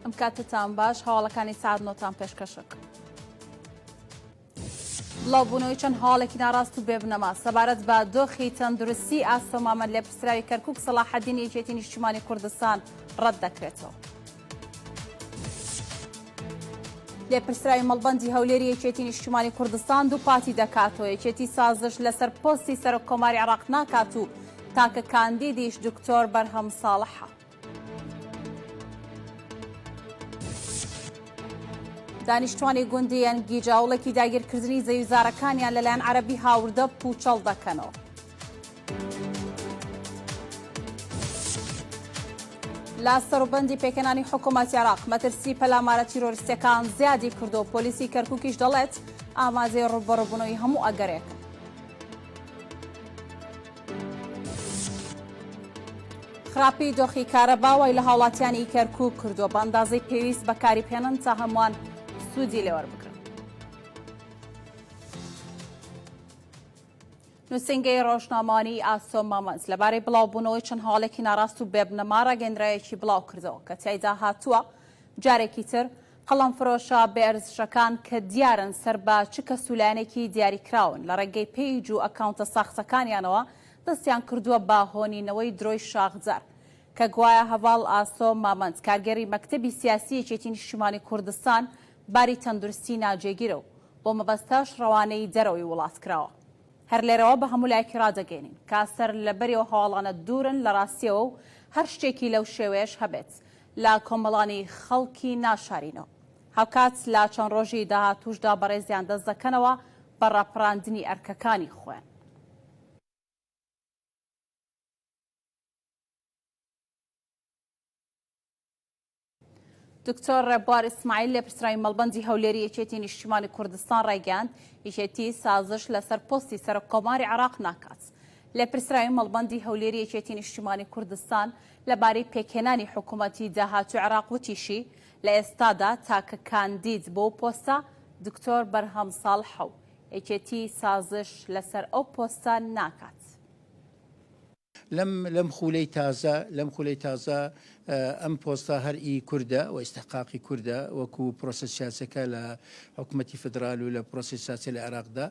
ئەم کاتتان باش هەواڵەکانی سعات نۆتان پێشکەشک. بڵاوبوونەوەی چەند هەواڵێکی ناڕاست و بێبنەما سەبارەت بە دۆخی تەندروستی ئاسۆ مامەد لێپرسراوی کەرکوک سەڵاحەدین یەکێتی نیشتیمانی کوردستان ڕەت دەکرێتەوە. لێپرسراوی مەڵبەندی هەولێری یەکێتی نیشتیمانی کوردستان دووپاتی دەکاتەوە یەکێتی سازش لەسەر پۆستی سەرۆک کۆماری عێراق ناکات و تاکە کاندیدیش دکتۆر بەرهەم ساڵحە. دانیشتوانی گوندی یەنگی جاوڵێکی داگیرکردنی زەویزارەکانیان لەلایەن عەرەبی هاوردە پوچەڵ دەکەنەوە. لە سەروبەندی پێکهێنانی حکوومەتی عێراق مەترسی پەلامارە تیرۆریستیەکان زیادی کردو پۆلیسی کەرکووکیش دەڵێت ئامادەی ڕووبەڕووبوونەوەی هەموو ئەگەرێکن. خراپی دۆخی کارەبا وای لە هاوڵاتیانی کەرکووک کردووە بە ئەندازەی پێویست بەکاری بهێنن تا هەمووان سوودی لێوەربگرن. نووسینگەی ڕۆژنامەوانیی ئاسۆ مامەند لەبارەی بڵاوبوونەوەی چەند هەواڵێکی ناڕاست و بێبنەما ڕاگەیندراوێکی بڵاوکردەوە کە تیایدا هاتووە جارێکی تر قەڵەمفرۆشە بێئەرزشەکان کە دیارن سەر بە چ کەس و لایەنێکی دیاریکراون لە ڕێگەی پەیج و ئەکاونتە ساختەکانیانەوە دەستیان کردووە بە هۆنینەوەی درۆی شاخدار کە گوایە هەڤاڵ ئاسۆ مامەند کارگێڕی مەکتەبی سیاسی یەکێتی نیشتیمانی کوردستان باری تەندروستی ناجێگیرە و بۆ مەبەستەش ڕەوانەی دەرەوەی وڵات کراوە. هەر لێرەوە بە هەموو لایەکی ڕادەگەیەنین کە سەر لەبەری ئەو هەواڵانە دوورن لە ڕاستیەوە و هەر شتێکی لەو شێوەیەش هەبێت لە کۆمەڵانی خەڵکی ناشارینەوە. هاوکات لە چەند ڕۆژی داهاتووشدا بەڕێزیان دەست دەکەنەوە بە ڕاپەڕاندنی ئەرکەکانی خۆیان. دکتۆر ڕێبوار ئیسماعیل لێپرسراوی مەڵبەندی هەولێری یەکێتی نیشتیمانی کوردستان ڕایگەیاند، یەکێتی سازش لەسەر پۆستی سەرۆک کۆماری عێراق ناکات. لێپرسراوی مەڵبەندی هەولێری یەکێتی نیشتیمانی کوردستان لەبارەی پێکهێنانی حکوومەتی داهاتووی عێراق وتیشی، لە ئێستادا تاکە کاندید بۆ پۆستە دکتۆر بەرهەم ساڵحە و یەکێتی سازش لەسەر ئەو پۆستە ناکات. لەم لەم خولەی تازە لەم خولەی تازە ئەم پۆستە هەر ئی کوردە و ئیستحقاقی کوردە وەکو پرۆسە سیاسەکە لە حکوومەتی فدرال و لە پرۆسی سیاسی لە عێراقدا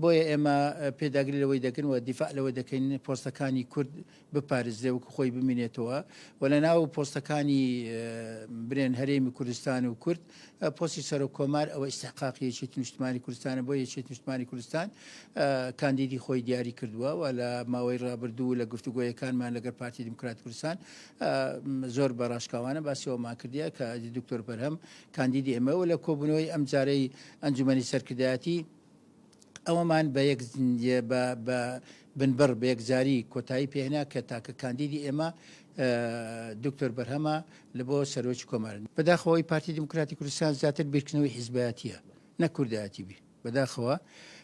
بۆیە ئێمە پێداگری لەوەی دەکەن و دیفاع لەوە دەکەین پۆستەکانی کورد بپارێزرێ وەکو خۆی بمینێتەوە و لە ناو پۆستەکانی برێن هەرێمی کوردستان و کورد پۆستی سەرۆک کۆمار ئەوە ئیستحقاقی یەکێتی نیشتمانی کوردستانە بۆ یەکێتی نیشتمانی کوردستان کاندیدی خۆی دیاری کردووە و لە ماوەی ڕابردوو لە گفتوگۆیەکانمان لەگەر پارتی دیموکرات کوردستان زۆر بە ڕاشکاوانە باسی ئەومان کردیە کە دکتۆر بەرهەم کاندیدی ئێمە و لە کۆبوونەوەی ئەم جارەی ئەنجومەنی سەرکردایەتی ئەوەمان بە یەک بە بنبڕ بە یەکجاری کۆتایی پێهێنا کە تاکە کاندیدی ئێمە دکتۆر بەرهەمە لە بۆ سەرۆکی کۆمار. بەداخەوەی پارتی دیموکراتی کوردستان زیاتر بیرکردنەوەی حیزبایەتیە نەک کوردایەتی بی بەداخەوە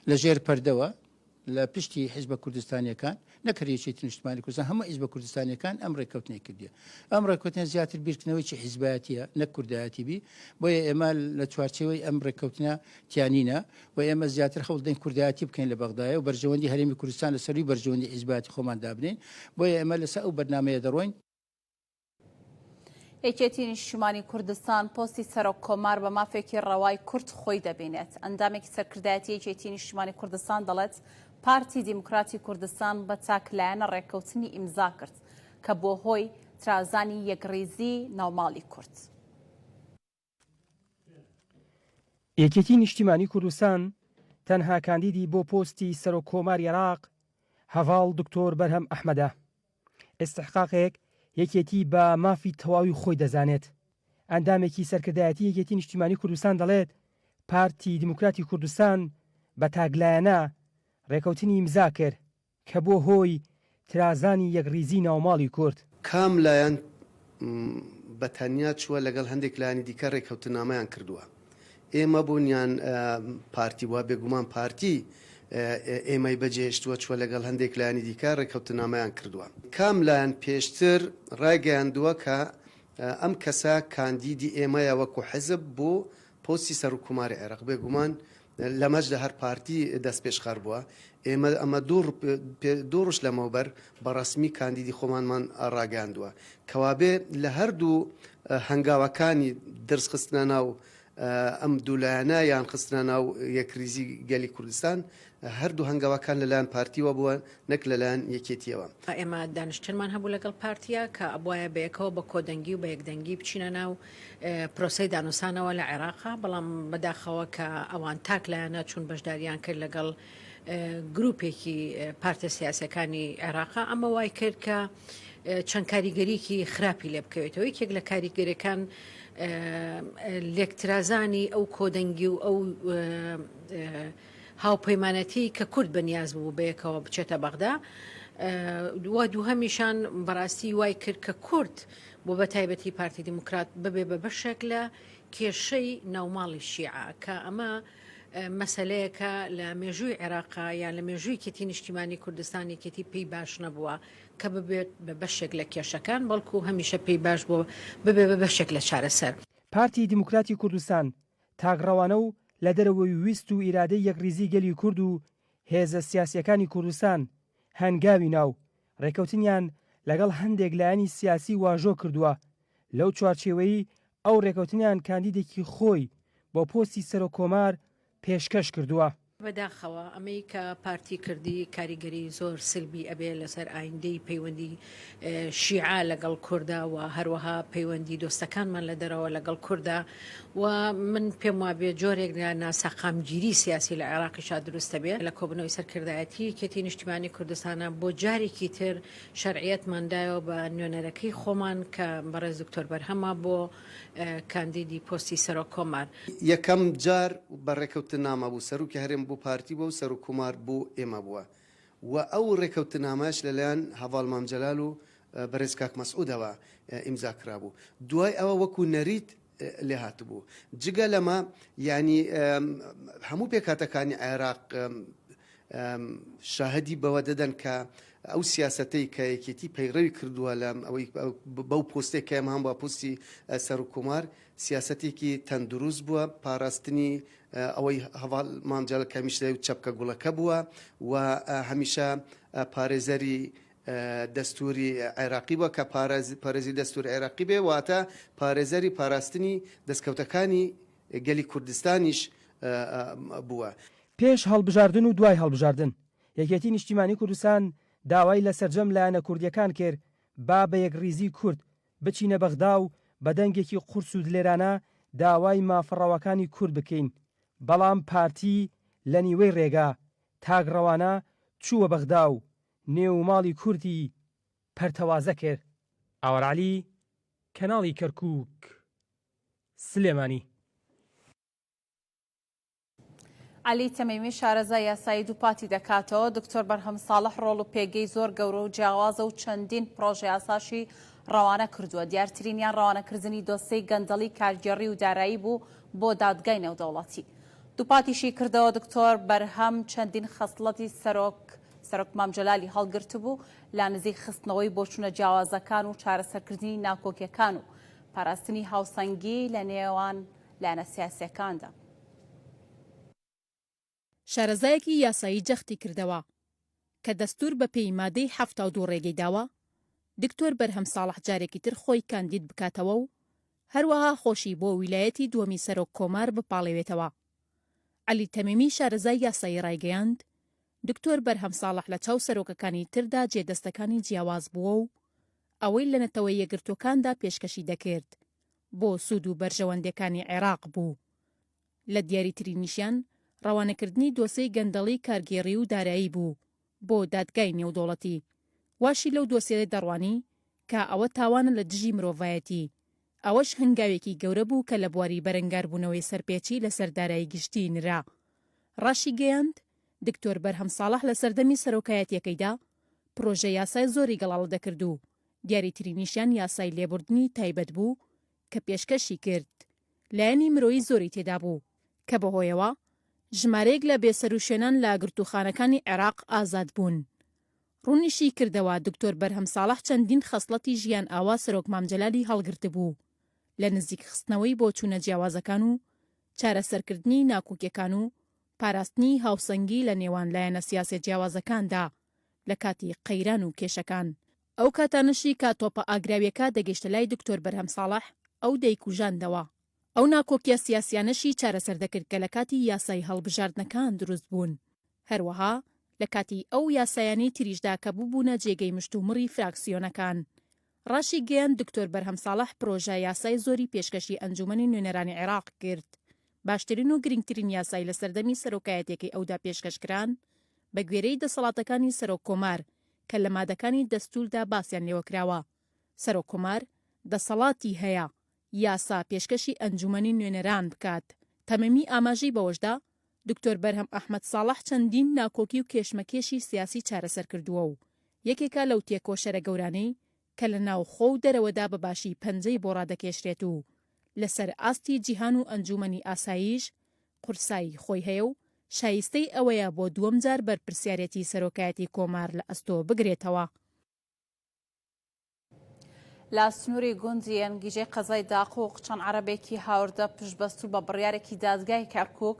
لە ژێر پەردەوە لە پشتی حیزبە کوردستانیەکان نەک هەر یەکێتی نیشتمانی کوردستان هەموو حیزبە کوردستانیەکان ئەم ڕێککەوتنەی کردیە ئەم ڕێککەوتنە زیاتر بیرکردنەوەیکی حیزبایەتیە نەک کوردایەتی بی بۆیە ئێمە لە چوارچێوەی ئەم ڕێککەوتنە تیانینە و ئێمە زیاتر هەوڵ دەین کوردایەتی بکەین لە بەغدایە و بەرژەوەندی هەرێمی کوردستان لە سەرووی بەرژەوەندی حیزبایەتی خۆمان دابنێین بۆیە ئێمە لەسەر ئەو بەرنامەیە دەڕۆین. یەکێتی نیشتیمانی کوردستان پۆستی سەرۆک کۆمار بە مافێکی ڕەوای کورد خۆی دەبینێت. ئەندامێکی سەرکردایەتی یەکێتی نیشتیمانی کوردستان دەڵێت، پارتی دیموکراتی کوردستان بە تاکلایەنە ڕێککەوتنی ئیمزا کرد کە بووە هۆی ترازانی یەکڕیزی ناوماڵی کورد. یەکێتی نیشتیمانی کوردستان تەنها کاندیدی بۆ پۆستی سەرۆک کۆماری عێراق هەڤاڵ دکتۆر بەرهەم ئەحمەدە. ئیستحقاقێک یەکێتی بە مافی تەواوی خۆی دەزانێت. ئەندامێکی سەرکردایەتی یەکێتی نیشتیمانی کوردستان دەڵێت، پارتی دیموکراتی کوردستان بە تاکلایەنە رێکەوتنی ئیمزا کرد کە بووە هۆی ترازانی یەکڕیزی ناوماڵی کورد. کام لایەن بە تەنیا چووە لەگەڵ هەندێک لایەنی دیکە رێککەوتننامەیان کردووە؟ ئێمە بوون یان پارتی بووە؟ بێگومان پارتی ئێمەی بەجێهێشتووە چووە لەگەڵ هەندێک لایەنی دیکە ڕێککەوتننامەیان کردووە. کام لایەن پێشتر ڕایگەیاندووە کە ئەم کەسە کاندیدی ئێمەیە وەکو حزب بۆ پۆستی سەرۆککۆماری عێراق؟ بێگومان لەمەشدا هەر پارتی دەستپێشخەر بووە. ئێمە ئەمە دوو ڕۆژ لەمەوبەر بە ڕەسمی کاندیدی خۆمانمان ڕاگەیاندووە. کەوابێ لە هەردوو هەنگاوەکانی درز خستنە ناو ئەم دوو لایەنە یان خستنە ناو یەکریزی گەلی کوردستان، هەردوو هەنگاوەکان لەلایەن پارتیوە بووە نەک لەلایەن یەکێتیەوە. ئێمە دانیشتنمان هەبوو لەگەڵ پارتیا کە ئەبوایە بەیەکەوە بە کۆدەنگی و بە یەکدەنگی بچینە ناو پرۆسەی دانوسانەوە لە عێراقا، بەڵام بەداخەوە کە ئەوان تاک لایەنە چوون بەشداریان کرد لەگەڵ گروپێکی پارتە سیاسەکانی عێراقا، ئەمە وای کرد کە چەند کاریگەریکی خراپی لێ بکەوێتەوە. یەکێک لە کاریگەرەکان لێکترازانی ئەو کۆدەنگی و ئەو هاوپەیمانەتی کە کورد بەنیاز بوو بەیەکەوە بچێتە بەغدا و دووهەمیشان بەڕاستی وای کرد کە کورد بۆ بە تایبەتی پارتی دیموکرات ببێ بە بەشێک لە کێشەی ناوماڵی شیعە کە ئەمە مەسەلەیەکە لە مێژووی عێراقا یان لە مێژووی یەکێتی نیشتیمانی کوردستان یەکێتی پێی باش نەبووە کە ببێت بە بەشێک لە کێشەکان بەڵکو هەمیشە پێی باش بووە ببێ بە بەشێک لە چارەسەر. پارتی دیموکراتی کوردستان تاکڕەوانە و لە دەرەوەی ویست و ئیرادەی یەکڕیزی گەلی کورد و هێزە سیاسییەکانی کوردستان هەنگاوی نا و ڕێکەوتنیان لەگەڵ هەندێک لایەنی سیاسی واژۆ کردووە، لەو چوارچێوەی ئەو ڕێکەوتنیان کاندیدێکی خۆی بۆ پۆستی سەرۆک کۆمار پێشکەش کردووە. بەداخەوە ئەمەی کە پارتی کردی کاریگەری زۆر سلبی ئەبێ لەسەر ئایندەی پەیوەندی شیعە لەگەڵ کوردا و هەروەها پەیوەندی دۆستەکانمان لە دەرەوە لەگەڵ کوردا و من پێم وابێ جۆرێک لە ناسەقامگیری سیاسی لە عێراقیشا دروست دەبێ. لە کۆبوونەوەی سەرکردایەتی یەکێتی نیشتیمانی کوردستانا بۆ جارێکی تر شەرعیەتمان دایەوە بە نوێنەرەکەی خۆمان کە بەڕێز دکتۆر بەرهەمە بۆ کاندیدی پۆستی سەرۆک کۆمار. یەکەم جار بە ڕێکەوتنامە بوو، سەرۆکی هەرێم بۆ پارتی بووە و سەرۆک کۆمار بۆ ئێمە بووە و ئەو ڕێکەوتنامەش لەلایەن هەڤاڵ مام جەلال و بەرێز کاک مەسعودەوە ئیمزا کرابوو. دوای ئەوە وەکو نەریت لێهاتبوو. جگە لەمە یانی هەموو پێکهاتەکانی عێراق شاهدی بەوە دەدەن کە ئەو سیاسەتەی کە یەکێتی پەیڕەوی کردووە لە ئەوەی بەو پۆستێک کە ئێمە هەم بە پۆستی سەرۆک کۆمار سیاسەتێکی تەندروست بووە، پاراستنی ئەوەی هەڤاڵ مام جەلال کە هەمیشە چەپکە گوڵەکە بووە و هەمیشە پارێزەری دەستوری عێراقی بووە کە پارێزی دەستوری عێراقی بێ واتە پارێزەری پاراستنی دەستکەوتەکانی گەلی کوردستانیش بووە. پێش هەڵبژاردن و دوای هەڵبژاردن، یەکێتی نیشتیمانی کوردستان داوای لە سەرجەم لایەنە کوردییەکان کرد با بە یەکڕیزی کورد بچینە بەغدا و بە دەنگێکی قورس و دلێرانە داوای مافە ڕەواکانی کورد بکەین، بەڵام پارتی لە نیوەی ڕێگا تاکڕەوانە چووە بەغدا و نێو ماڵی کوردی پەرتەوازە کرد. ئاوار عەلی، کەناڵی کەرکوک، سلێمانی. عەلی تەمیمی شارەزای یاسایی دووپاتی دەکاتەوە، دکتۆر بەرهەم ساڵح ڕۆڵ و پێگەی زۆر گەورە و جیاوازە و چەندین پڕۆژەیاساشی ڕەوانە کردووە، دیارترینیان ڕەوانەکردنی دۆسێی گەندەڵی کارگێڕی و دارایی بوو بۆ دادگای نێودەوڵەتی. دووپاتیشی کردەوە، دکتۆر بەرهەم چەندین خەسڵەتی سەرۆک سەرۆک مام جەلالی هەڵگرتبوو لە نزیک خستنەوەی بۆچوونە جیاوازەکان و چارەسەرکردنی ناکۆکیەکان و پاراستنی هاوسەنگی لە نێوان لایەنە سیاسیەکاندا. شارەزایەکی یاسایی جەختی کردەوە کە دەستوور بەپێی مادەی 72 ڕێگەی داوە دکتۆر بەرهەم ساڵح جارێکی تر خۆی کاندید بکاتەوە و هەروەها خۆشی بۆ ویلایەتی دووەمی سەرۆک کۆمار بپاڵێوێتەوە. عەلی تەمیمی شارەزای یاسایی ڕایگەیاند، دکتۆر بەرهەم ساڵح لە چاو سەرۆکەکانی تردا جێدەستەکانی جیاواز بووە و ئەوەی لە نەتەوە یەکگرتووەکاندا پێشکەشی دەکرد بۆ سوود و بەرژەوەندیەکانی عێراق بوو لە دیاریترینیشیان ڕەوانەکردنی دۆسێی گەندەڵی کارگێڕی و دارایی بوو بۆ دادگای نێودەوڵەتی واشی لەو دۆسیەیە دەڕوانی کە ئەوە تاوانە لە دژی مرۆڤایەتی ئەوەش هەنگاوێکی گەورە بوو کە لە بواری بەرەنگاربوونەوەی سەرپێچی لەسەر دارایی گشتی نرا. ڕاشیگەیاند، دکتۆر بەرهەم ساڵح لە سەردەمی سەرۆکایەتیەکەیدا پرۆژە یاسای زۆری گەڵاڵە دەکرد و دیاریترینیشیان یاسای لێبوردنی تایبەت بوو کە پێشکەشی کرد لایەنی مرۆیی زۆری تێدا بوو کە بەهۆیەوە ژمارەیەک لە بێسەروشوێنان لە گرتووخانەکانی عێراق ئازاد بوون. ڕوونیشی کردەوە، دکتۆر بەرهەم ساڵح چەندین خەسڵەتی ژیان ئاوا سەرۆک مام جەلالی هەڵگرتبوو لە نزیک خستنەوەی بۆچوونە جیاوازەکان و چارەسەرکردنی ناکۆکیەکان و. پاراستنی هاوسەنگی لە نێوان لایەنە سیاسیە جیاوازەکاندا لە کاتی قەیران و کێشەکان. ئەو کاتانەشی کە تۆپە ئاگراویەکە دەگەیشتە لای دکتۆر بەرهەم ساڵح، ئەو دەیکوژاندەوە. ئەو ناکۆکیە سیاسیانەشی چارەسەر دەکرد کە لە کاتی یاسای هەڵبژاردنەکان دروست بوون. هەروەها لە کاتی ئەو یاسایانەی تریشدا کە ببوونە جێگەی مشتومڕی فراکسیۆنەکان. ڕاشیگەیاند دکتۆر بەرهەم ساڵح پرۆژە یاسای زۆری پێشکەشی ئەنجومەنی نوێنەرانی عێراق کرد، باشترین و گرنگترین یاسای لە سەردەمی سەرۆکایەتیەکەی ئەودا پێشکەش کران بە گوێرەی دەسەڵاتەکانی سەرۆک کۆمار کە لە مادەکانی دەستوردا باسیان لێوەکراوە سەرۆک کۆمار دەسەڵاتی هەیە یاسا پێشکەشی ئەنجومەنی نوێنەران بکات. تەمەمی ئاماژەی بەوەشدا، دکتۆر بەرهەم ئەحمەد ساڵح چەندین ناکۆکی و کێشمەکێشی سیاسی چارەسەر کردووە و یەکێکە لەو تێکۆشەرە گەورانەی کە لە ناوخۆ و دەرەوەدا بە باشی پەنجەی بۆ ڕادەکێشرێت و لەسەر ئاستی جیهان و ئەنجومەنی ئاسایش قورسایی خۆی هەیە و شایستەی ئەوەیە بۆ دووەم جار بەرپرسیارێتی سەرۆکایەتی کۆمار لە ئەستۆ بگرێتەوە. لە سنووری گوندی ئەنگیجەی قەزای داقوق چەند عەرەبێکی هاوردە پشتبەستوو بە بڕیارێکی دادگای کەرکوک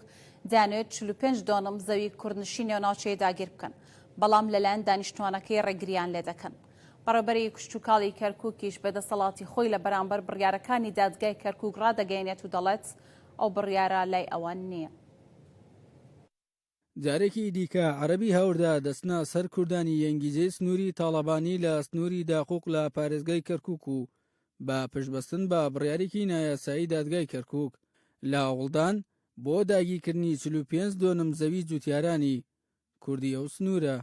دەیانەوێت 45 دۆنم زەوی کوردنشینی ئەو ناوچەیە داگیر بکەن، بەڵام لەلایەن دانیشتووانەکەی ڕێگرییان لێدەکەن. بەڕێوەبەری کشتوکاڵی کەرکوکیش بە دەسەڵاتی خۆی لە بەرامبەر بڕیارەکانی دادگای کەرکوک ڕادەگەیەنێت و دەڵێت، ئەو بڕیارە لای ئەوان نییە. جارێکی دیکە عەرەبی هاوردە دەچنە سەر کوردانی یەنگیجەی سنووری تاڵەبانی لە سنووری داقوق لە پارێزگای کەرکوک و بە پشتبەستن بە بڕیارێکی نایاسایی دادگای کەرکوک لە هەوڵدان بۆ داگیرکردنی 45 دۆنم زەوی جوتیارانی کوردی ئەو سنوورە.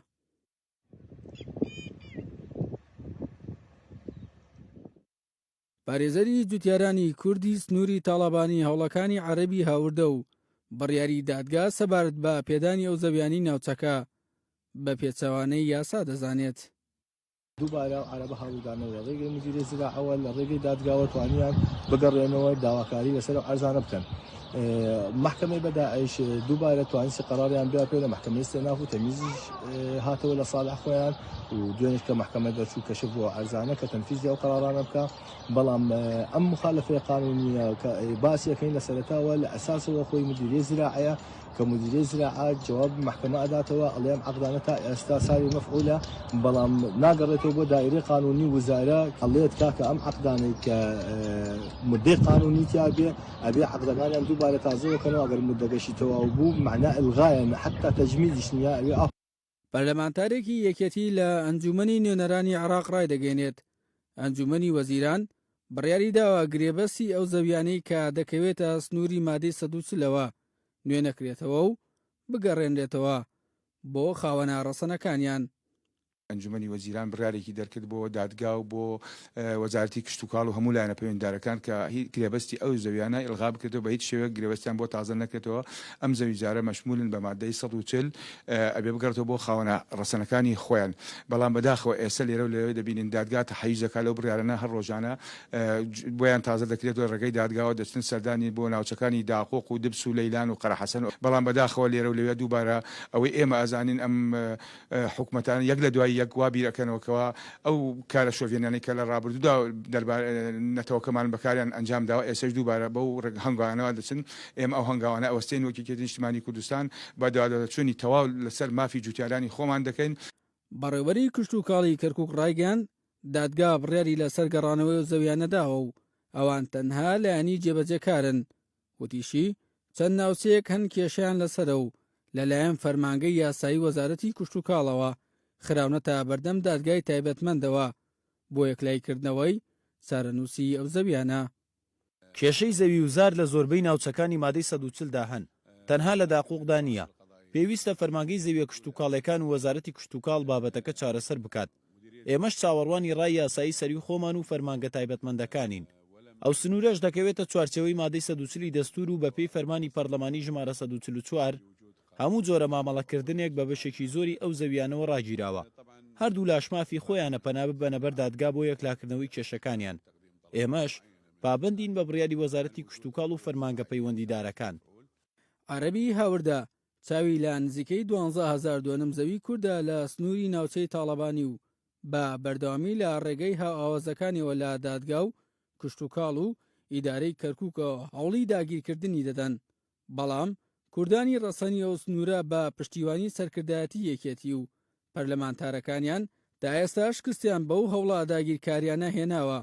پارێزەری جوتیارانی کوردی سنووری تاڵەبانی هەوڵەکانی عەرەبی هاوردە و بڕیاری دادگا سەبارەت بە پێدانی ئەو زەویانەی ناوچەکە بە پێچەوانەی یاسا دەزانێت. دووبارە ئەو عەرەبە هاوردانە لە ڕێگەی مدیری زراعەوە لە ڕێگەی دادگاوە توانیان بگەڕێنەوە داواکاری لەسەر ئەو عەرزانە بکەن. مەحکەمەی بەدائیش دووبارە توانیسی قەراریان بیا پێ لە مەحکەمەی استئناف و تەمیزیش هاتەوە لە ساڵح خۆیان و دوێنێش کە مەحکەمە دەرچوو کەشف بۆ ئەرزانە کە تەنفیزی ئەو قەرارانە بکە بەڵام ئەم مخالفەی قانونیە کە باسی ئەکەین لە سەرەتاوە لە ئەساسەوە خۆی مدیریە زراعەیە کە مدیریە زراعە جواب مەحکەمە ئەداتەوە ئەڵێ ئەم عەقدانە تا ئێستا ساری مەفعولە بەڵام ناگەڕێتەوە بۆ دایرەی قانونی وزارە ئەڵێت کاکە ئەم عەقدانەی کە مدەی قانونی تیا بێ ئەبێ عەقدەکانیان دووبارە تازەوە کەنەوە ئەگەر مدەکەشی تەواو بوو مەعنا ئیلغایە حەتا تەجمیدیش نییە ئەبێ ئاخ پەرلەمانتارێکی یەکێتی لە ئەنجوومەنی نوێنەرانی عێراق ڕایدەگەیەنێت، ئەنجوومەنی وەزیران بڕیاری داوە گرێبەستی ئەو زەویانەی کە دەکەوێتە سنووری مادەی 140 ەوە نوێ نەکرێتەوە و بگەڕێنرێتەوە بۆ خاوەنە ڕەسەنەکانیان. ئەنجومەنی وەزیران بڕیارێکی دەرکرد بۆ دادگا و بۆ وەزارەتی کشتوکاڵ و هەموو لایەنە پەیوەندیدارەکان کە گرێبەستی ئەو زەویانە ئیلغا بکرێتەوە بە هیچ شێوەیەک گرێبەستیان بۆ تازە نەکرێتەوە ئەم زەویزارە مەشمولن بە مادەی 140 ئەبێ بگەڕێتەوە بۆ خاوەنە ڕەسەنەکانی خۆیان بەڵام بەداخەوە ئێستا لێرە و لەوێ دەبینین دادگا تەحەیوز دەکات لەو بڕیارانە هەر ڕۆژانە بۆیان تازە دەکرێتەوە ڕێگەی دادگاوە دەچن سەردانی بۆ ناوچەکانی داقوق و دبس و لەیلان و قەرەحەسەن بەڵام بەداخەوە لێرە و لەوێ دووبارە ئەوەی ئێمە ئەزانین ئەم حکومەتان یەک لە دوای یەک وا بیر ئەکەنەوە کەوا ئەو کارە شۆڤێنیانەی کە لە ڕابردوودا دەربار نەتەوەکەمان بەکاریان ئەنجام داوە ئێستەش دووبارە بەو هەنگاوانەوە دەچن ئێمە ئەو هەنگاوانە ئەوەستێین وەک یەکێتی نیشتمانی کوردستان بە دواداچوونی تەواو لەسەر مافی جوتیارانی خۆمان دەکەین. بەڕێوەبەری کشتوکاڵی کەرکوک ڕایگەیاند، دادگا بڕیاری لەسەر گەڕانەوەی ئەو زەویانە داوە و ئەوان تەنها لایەنی جێبەجێکارن وتیشی، چەند ناوچەیەک هەن کێشەیان لەسەرە و لەلایەن فەرمانگەی یاسایی وەزارەتی کشتوکاڵەوە خراونەتە بەردەم دادگای تایبەتمەندەوە بۆ یەکلاییکردنەوەی چارەنووسی ئەو زەویانە. کێشەی زەوی و زار لە زۆربەی ناوچەکانی مادەی 140 دا هەن، تەنها لە داقوقدا نییە. پێویستە فەرمانگەی زەویە کشتوکاڵیەکان و وەزارەتی کشتوکاڵ بابەتەکە چارەسەر بکات. ئێمەش چاوەڕوانی ڕای یاسایی سەروی خۆمان و فەرمانگە تایبەتمەندەکانین. ئەو سنوورەش دەکەوێتە چوارچێوەی مادەی 140 ی دەستوور و بەپێی فەرمانی پەرلەمانی ژمارە 144 هەموو جۆرە مامەڵەکردنێک بە بەشێکی زۆری ئەو زەویانەوە ڕاگیراوە. هەردوولاش مافی خۆیانە پەنا ببەنە بەر دادگا بۆ یەکلاکردنەوەی کێشەکانیان. ئێمەش پابەندین بە بڕیاری وەزارەتی کشتوکاڵ و فەرمانگە پەیوەندیدارەکان. عەرەبی هاوردە چاوی لە نزیکەی 12 هەزار دۆنم زەوی کوردە لە سنووری ناوچەی تاڵەبانی و بە بەردەوامی لە ڕێگەی هاوئاوازەکانیەوە لە دادگا و کشتوکاڵ و ئیدارەی کەرکوکەوە هەوڵی داگیرکردنی دەدەن، بەڵام. کوردانی ڕەسەنی ئەو سنوورە بە پشتیوانی سەرکردایەتی یەکێتی و پەرلەمانتارەکانیان تا ئێستا شکستیان بەو هەوڵە داگیرکاریانە هێناوە،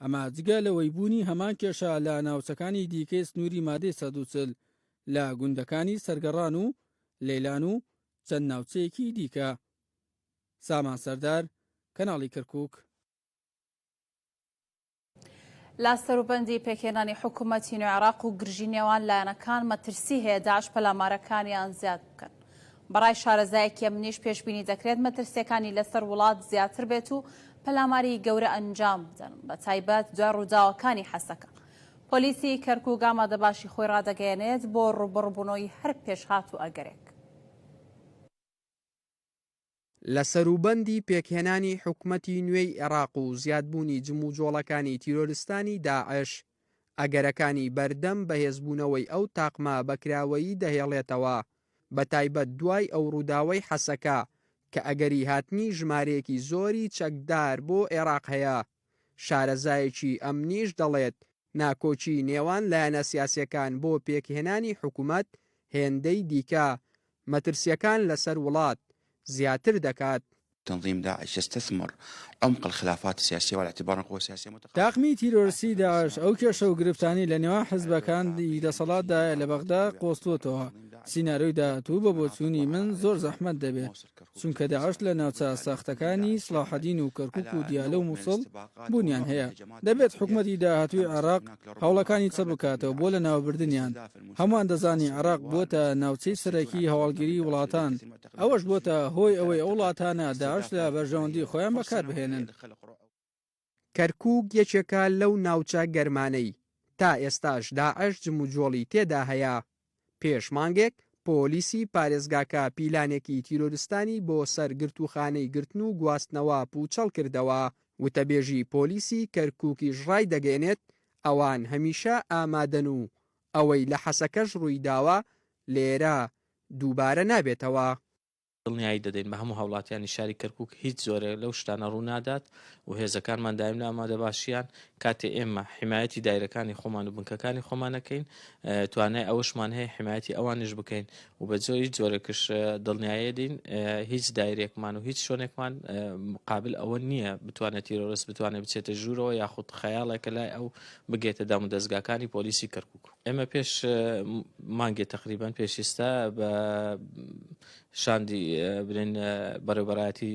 ئەمە جگە لەوەی بوونی هەمان کێشە لە ناوچەکانی دیکەی سنووری مادەی 140 لە گوندەکانی سەرگەڕان و لەیلان و چەند ناوچەیەکی دیکە. سامان سەردار، کەناڵی کەرکوک. لە سەروبەندی پێکهێنانی حکوومەتی نوێ عێراق و گرژی نێوان لایەنەکان مەترسی هەیە داعش پەلامارەکانیان زیاد بکەن. بەڕای شارەزایەکی ئەمنیش پێشبینی دەکرێت مەترسیەکانی لەسەر وڵات زیاتر بێت و پەلاماری گەورە ئەنجام بدەن بە تایبەت دوای ڕووداوەکانی حەسەکە. پۆلیسی کەرکوک ئامادەباشی خۆی ڕادەگەیەنێت بۆ ڕووبەڕووبوونەوەی هەر پێشهات و ئەگەرێک. لە سەروبەندی پێکهێنانی حکومەتی نوێی عێراق و زیادبوونی جموجۆڵەکانی تیرۆرستانی داعش، ئەگەرەکانی بەردەم بەهێزبوونەوەی ئەو تاقمە بە کراوەیی دەهێڵێتەوە، بەتایبەت دوای ئەو ڕووداوەی حەسەکە کە ئەگەری هاتنی ژمارەیەکی زۆری چەکدار بۆ عێراق هەیە. شارەزایەکی ئەمنیش دەڵێت، ناکۆکیی نێوان لایەنە سیاسییەکان بۆ پێکهێنانی حکومەت هێندەی دیکە مەترسییەکان لەسەر وڵات زیاتر دەکات. تنظیم داعش یستثمر عمق الخلافات السیاسیە وعلی اعتبار ان قوە سیاسیە متقاربە. تاقمی تیرۆرستی داعش ئەو کێشە و گرفتانەی لە نێوان حزبەکان ی دەسەڵاتدایە لە بەغدا قۆستووەتەوە، سیناریۆی داهاتوو بە بۆچوونی من زۆر زەحمەت دەبێت، چونکە داعش لە ناوچە سەختەکانی سڵاحەدین و کەرکوک و دیالە و موسڵ بوونیان هەیە، دەبێت حکومەتی داهاتووی عێراق هەوڵەکانی چڕ بکاتەوە بۆ لەناوبردنیان، هەمووان دەزانین عێراق بووەتە ناوچەی سەرەکی هەواڵگری وڵاتان، ئەوەش بووەتە هۆی ئەوەی ئەو وڵاتانە داعش لە بەرژەوەندی خۆیان بەکاربهێنن. کەرکوک یەکێکە لەو ناوچە گەرمانەی تا ئێستاش داعش جموجۆڵی تێدا هەیە، پێش مانگێک پۆلیسی پارێزگاکە پیلانێکی تیرۆرستانی بۆ سەر گرتووخانەی گرتن و گواستنەوە پووچەڵ کردەوە، وتەبێژی پۆلیسی کەرکوکیش ڕایدەگەیەنێت، ئەوان هەمیشە ئامادەن و ئەوەی لە حەسەکەش ڕوویداوە لێرە دووبارە نابێتەوە. دڵنیایی دەدەین بە هەموو هاوڵاتیانی شاری کەرکوک هیچ جۆرێک لەو شتانە ڕوونادات و هێزەکانمان دایم لە ئامادەباشیان، کاتێ ئێمە حیمایەتی دایرەکانی خۆمان و بنکەکانی خۆمان ئەکەین توانای ئەوەشمان هەیە حیمایەتی ئەوانیش بکەین و بە هیچ جۆرێکش دڵنیایی دین هیچ دایرێکمان و هیچ شوێنێکمان قابل ئەوە نییە بتوانێت تیرۆرست بتوانێت بچێتە ژوورەوە یاخود خەیاڵێکە لای ئەو بگێتە دامودەزگاکانی پۆلیسی کەرکوک. ئێمە پێش مانگێ تەقریبەن پێش ئیستا بە شاندی برێن بەڕێوبەرایەتی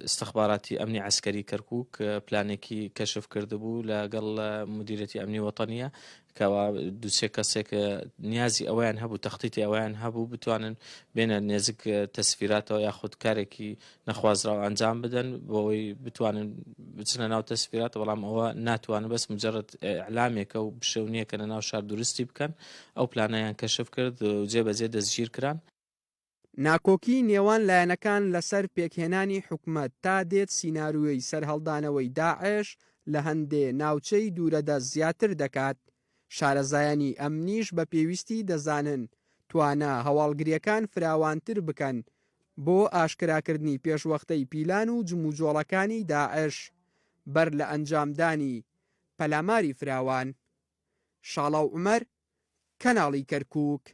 استخباراتی ئەمنی عسکەری کەرکک پلانێکی کەشف کردبوو لەگەڵ مدیرەتی ئەمنی وەتەنیە کەوا دوسێ کەسێک نیازی ئەویان هەبوو تەختیتی ئەویان هەبوو بتوانن بێنە نێزک تەسفیراتەوە یاخود کارێکی نەخوازراو ئەنجام بدەن بۆەوەی بتوانن بچنە ناو تەسفیرات بەڵام ئەوە ناتوانن بەس مجرد ئەعلامێکە و بشێو نییە کە لە ناو شار دروستی بکەن ئەو پلانیان کەشف کرد و جێبەجێ دەستگیر کران. ناکۆکی نێوان لایەنەکان لەسەر پێکهێنانی حکومەت تا دێت سیناریۆی سەرهەڵدانەوەی داعش لە هەندێ ناوچەی دوورەدەست زیاتر دەکات، شارەزایانی ئەمنیش بە پێویستی دەزانن توانا هەواڵگرییەکان فراوانتر بکەن بۆ ئاشکراکردنی پێشوەختەی پیلان و جموجۆڵەکانی داعش بەر لە ئەنجامدانی پەلاماری فراوان. شاڵاو عومەر، کەناڵی کەرکوک.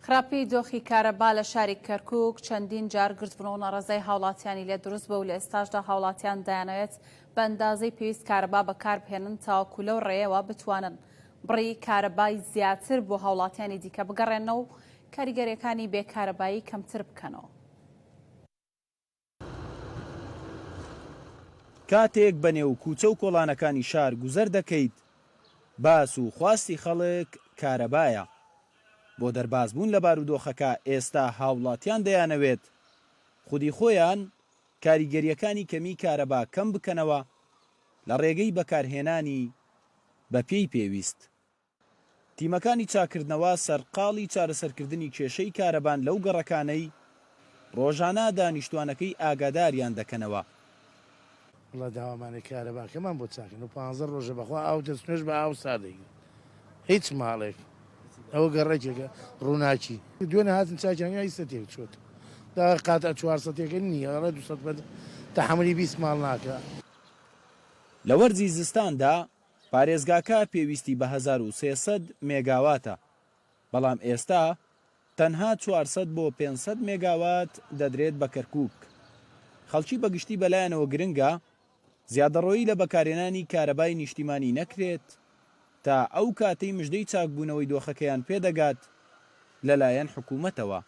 خراپی دۆخی کارەبا لە شاری کەرکوک چەندین جار گردبوونەوە و ناڕەزای هاوڵاتیانی لێ دروست بووە و لە ئێستاشدا هاوڵاتیان دەیانەوێت بە ئەندازەی پێویست کارەبا بەکاربهێنن تاوەکو لەو ڕێیەوە بتوانن بڕی کارەبای زیاتر بۆ هاوڵاتیانی دیکە بگەڕێننەوە و کاریگەرییەکانی بێ کارەبایی کەمتر بکەنەوە. کاتێک بەنێو کوچە و کۆڵانەکانی شار گوزەر دەکەیت، باس و خواستی خەڵک کارەبایە. بۆ دەربازبوون لە بارودۆخەکە ئێستا هاوڵاتیان دەیانەوێت خودی خۆیان کاریگەرییەکانی کەمیی کارەبا کەم بکەنەوە لە ڕێگەی بەکارهێنانی بەپێی پێویست. تیمەکانی چاککردنەوە سەرقاڵی چارەسەرکردنی کێشەی کارەبان لەو گەڕەکانەی ڕۆژانە دانیشتوانەکەی ئاگاداریان دەکەنەوە. وەڵا داوامانە کارەباکەمان بۆ چاکەن و پانزە ڕۆژە بەخوا ئاو دەست نوێژ بە ئاو ساردەگرن هیچ ماڵێک ئەوە گەڕەکێکە ڕووناکی دوێنێ هاتن چاکیان کرد ئیستا تێک چۆتەوە دا قاتع چوارسەتێکە نییە ئەڵێ دوسەد مەتر تەحەمولی 20 ماڵ ناکا. لە وەرزی زستاندا. پارێزگاکە پێویستی بە 1300 مێگاواتە، بەڵام ئێستا تەنها 400 بۆ 500 مێگاوات دەدرێت بە کەرکووک. خەڵکی بەگشتی بەلایانەوە گرنگە زیادەڕۆیی لە بەکارهێنانی کارەبای نیشتیمانی نەکرێت تا ئەو کاتەی مژدەی چاکبوونەوەی دۆخەکەیان پێدەگات لەلایەن حکومەتەوە.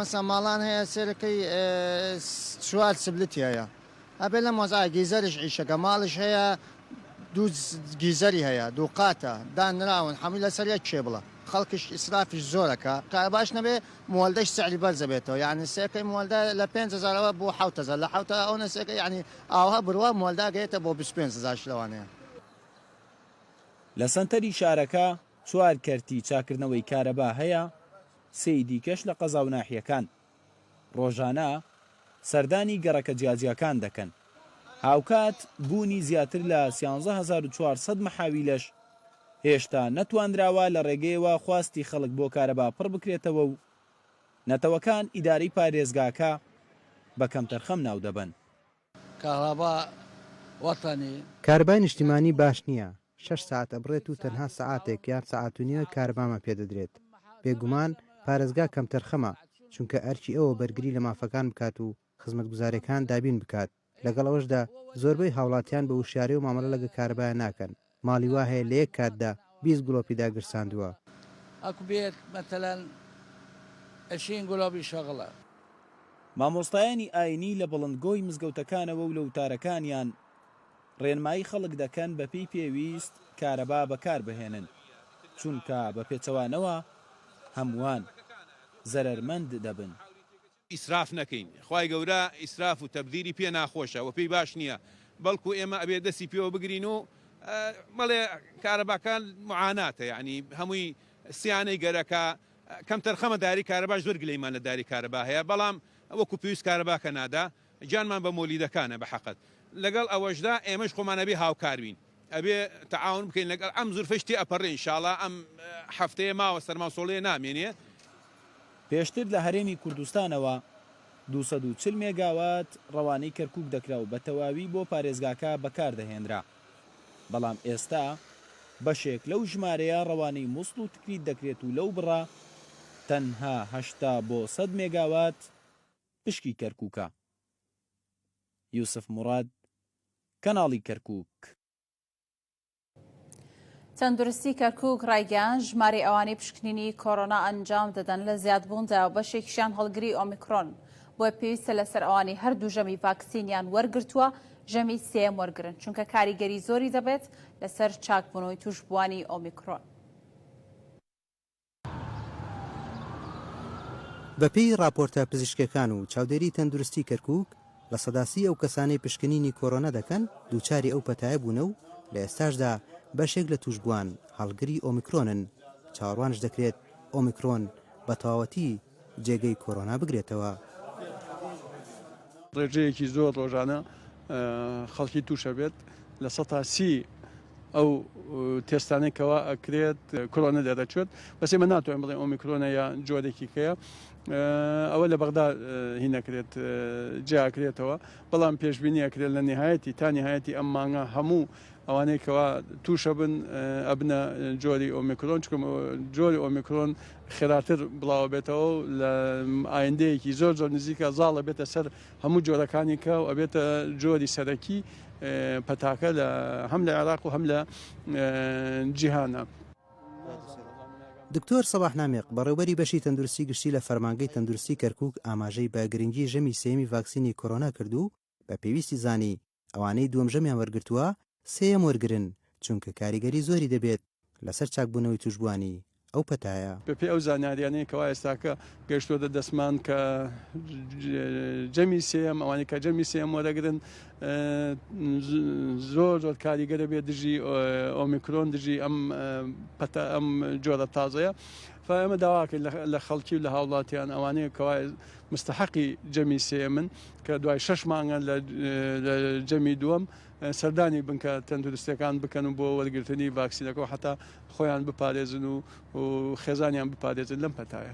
مەسەن ماڵان هەیە سێرەکەی چوار سبلتی هەیە ئەبێ لەم وەزعە گیزەریش ئیشەکە ماڵیش هەیە دوو گیزەری هەیە دوو قاتە دانراون هەمووی لەسەر یەک کێبڵە خەڵکیش ئیسرافیش زۆرەکە کارەباش نەبێ مۆلدەش سعری بەرزەبێتەوە یعنی سێکەی مۆلدە لە 5000ەوە بۆ 7000 لە حوتە ئەو نەسێکە یعنی ئاوها بروا مۆلدا گەیتە بۆ 25000 لەوانەیە. لە سەنتەری شارەکە چوار کەرتی چاککردنەوەی کارەبا هەیە، سێی دیکەش لە قەزا و ناحیەکان، ڕۆژانە سەردانی گەڕەکە جیاجیاکان دەکەن. هاوکات بوونی زیاتر لە 13400 مەحاویلەش هێشتا نەتوانراوە لە ڕێگەیەوە خواستی خەڵک بۆ کارەبا پڕ بکرێتەوە و نەتەوەکان ئیدارەی پارێزگاکە بە کەمتەرخەم ناودەبەن. کارەبای نیشتیمانی باش نییە، شەش سەعات ئەبڕێت و تەنها سەعاتێک یان سەعات و نیوێک کارەبامان پێدەدرێت، بێگومان پارێزگا کەمتەرخەمە، چونکە ئەرکی ئەوە بەرگری لە مافەکان بکات و خزمەتگوزاریەکان دابین بکات، لەگەڵ ئەوەشدا زۆربەی هاوڵاتیان بە وشیاریەوە مامەڵە لەگە کارەبایا ناکەن، ماڵی وا هەیە لە یەک کاتدا 20 گڵۆپی داگرساندووە. مامۆستایانی ئاینی لە بڵندگۆی مزگەوتەکانەوە و لە وتارەکانیان ڕێنمایی خەڵک دەکەن بەپێی پێویست کارەبا بەکاربهێنن، چونکە بە پێچەوانەوە هەمووان زەرەرمەند دەبن. ئیسراف نەکەین خوای گەورە ئیسراف و تەبذیری پێ ناخۆشە و پێی باش نییە بەڵکو ئێمە ئەبێ دەستی پێوە بگرین و بەڵێ کارەباکان معاناتە یعنی هەمووی سیانەی گەرەکە کەمتەرخەمە داری کارەباش زۆر گلەیمان لە داری کارەبا هەیە بەڵام وەکو پێویست کارەباکە نادا گیانمان بە مۆلیدەکانە بە حەقت لەگەڵ ئەوەشدا ئێمەش خۆمان ئەبێ هاوکار بین ئەبێ تەعاون بکەین لەگەڵ ئەم زورفەش تێ ئەپەڕێ ئینشاڵا ئەم هەفتەیە ماوە سەرما و سۆڵەیە نامێنێ. پێشتر لە هەرێمی کوردستانەوە 240 مێگاوات ڕەوانەی کەرکوک دەکرا و بە تەواوی بۆ پارێزگاکە بەکاردەهێنرا، بەڵام ئێستا بەشێک لەو ژمارەیە ڕەوانەی موسڵ و تکریت دەکرێت و لەو بڕە تەنها 80 بۆ 100 مێگاوات پشکی کەرکوکە. یوسف موراد، کەناڵی کەرکوک. تەندروستی کەرکوک ڕایگەیاند، ژمارەی ئەوانەی پشکنینی کۆرۆنا ئەنجام دەدەن لە زیادبووندایە و بەشێکیشیان هەڵگری ئۆمیکرۆن، بۆیە پێویستە لەسەر ئەوانەی هەردوو ژەمی ڤاکسینیان وەرگرتووە ژەمی سێیەم وەرگرن، چونکە کاریگەری زۆری دەبێت لەسەر چاکبوونەوەی تووشبووانی ئۆمیکرۆن. بەپێی ڕاپۆرتە پزیشکیەکان و چاودێری تەندروستی کەرکوک، 30% ئەو کەسانەی پشکنینی کۆرۆنا دەکەن دووچاری ئەو پەتایە بوونە و لە ئێستاشدا بەشێک لە تووشبووان هەڵگری ئۆمیکرۆنن، چاوەڕوانش دەکرێت ئۆمیکرۆن بە تەواوەتی جێگەی کۆرۆنا بگرێتەوە. ڕێژەیەکی زۆر ڕۆژانە خەڵکی تووشەبێت، 30% ئەو تێستانەی کەوا ئەکرێت کۆرۆنا دەرەچێت بەس ئێمە ناتوانین بڵێن ئۆمیکرۆنە یا جۆرێکی کەیە ئەوە لە بەغدا هی نەکرێت جیاکرێتەوە بەڵام پێشبینی ئەکرێت لە نهایەتی تا نهایەتی ئەم مانگە هەموو ئەوانەی کەوا تووشە بن ئەبنە جۆری ئۆمیکرۆن چکم جۆری ئۆمیکرۆن خێراتر بڵاوە بێتەوە لە ئایندەیەکی زۆر زۆر نزیکە زاڵە بێتە سەر هەموو جۆرەکانی کە و ئەبێتە جۆری سەرەکی پەتاکە لە هەم لە عێراق و هەم لە جیهانە. دکتۆر سەباح نامیق، بەڕێوبەری بەشی تەندروستی گشتی لە فەرمانگەی تەندروستی کەرکوک ئاماژەی بە گرنگی ژەمی سێیەمی ڤاکسینی کۆرۆنا کرد و بە پێویستی زانی ئەوانەی دووەم ژەمیان وەرگرتووە سێیەم وەرگرن، چونکە کاریگەری زۆری دەبێت لەسەر چاکبوونەوەی تووشبووانی ئەو پەتایە. بەپێی ئەو زانیاریانەی کەوا ئێستاکە گەیشتووەتە دەستمان کە جەمی سێیەم ئەوانەی کە جەمی سێیەم وەرەگرن زۆر زۆر کاریگەرە بێت دژی ئۆمیکرۆن دژی ئەم پەتا ئەم جۆرە تازەیە فئێمە داواکەین لە خەڵکی و لە هاوڵاتیان ئەوانەیە کەوا مستحقی جەمی سێیەمن کە دوای شەش مانگە لە جەمی دووەم سەردانی بنکە تەندروستیەکان بکەن و بۆ وەرگرتنی ڤاکسینەکە و حتا خۆیان بپارێزن و خێزانیان بپارێزن لەم پەتایە.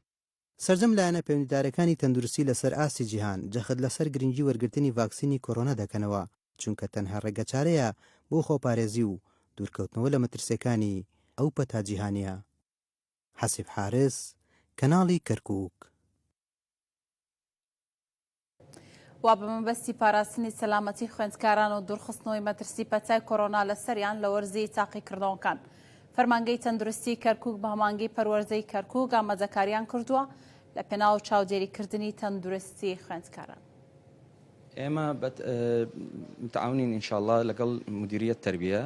سەرجەم لایەنە پەیوەندیدارەکانی تەندروستی لەسەر ئاستی جیهان جەخت لەسەر گرنگی وەرگرتنی ڤاکسینی کۆرۆنا دەکەنەوە، چونکە تەنها ڕێگەچارەیە بۆ خۆپارێزی و. دوورکەوتنەوە لە مەترسیەکانی ئەو پەتا جیهانیە. حەسیب حارس، کەناڵی کەرکوک. و بە مەبەستی پاراستنی سەلامەتی خوێندکاران و دوورخستنەوەی مەترسی پەتای کۆرۆنا لەسەریان لە وەرزی تاقیکردنەوەکان فەرمانگەی تەندروستی کەرکوک بە هەمانگەی پەروەردەی کەرکوک ئامادەکاریان کردووە لە پێناو چاودێریکردنی تەندروستی خوێندکاران. ئێمە متعاونین ان شاء اللە لەگەڵ مدیریەت تەربیە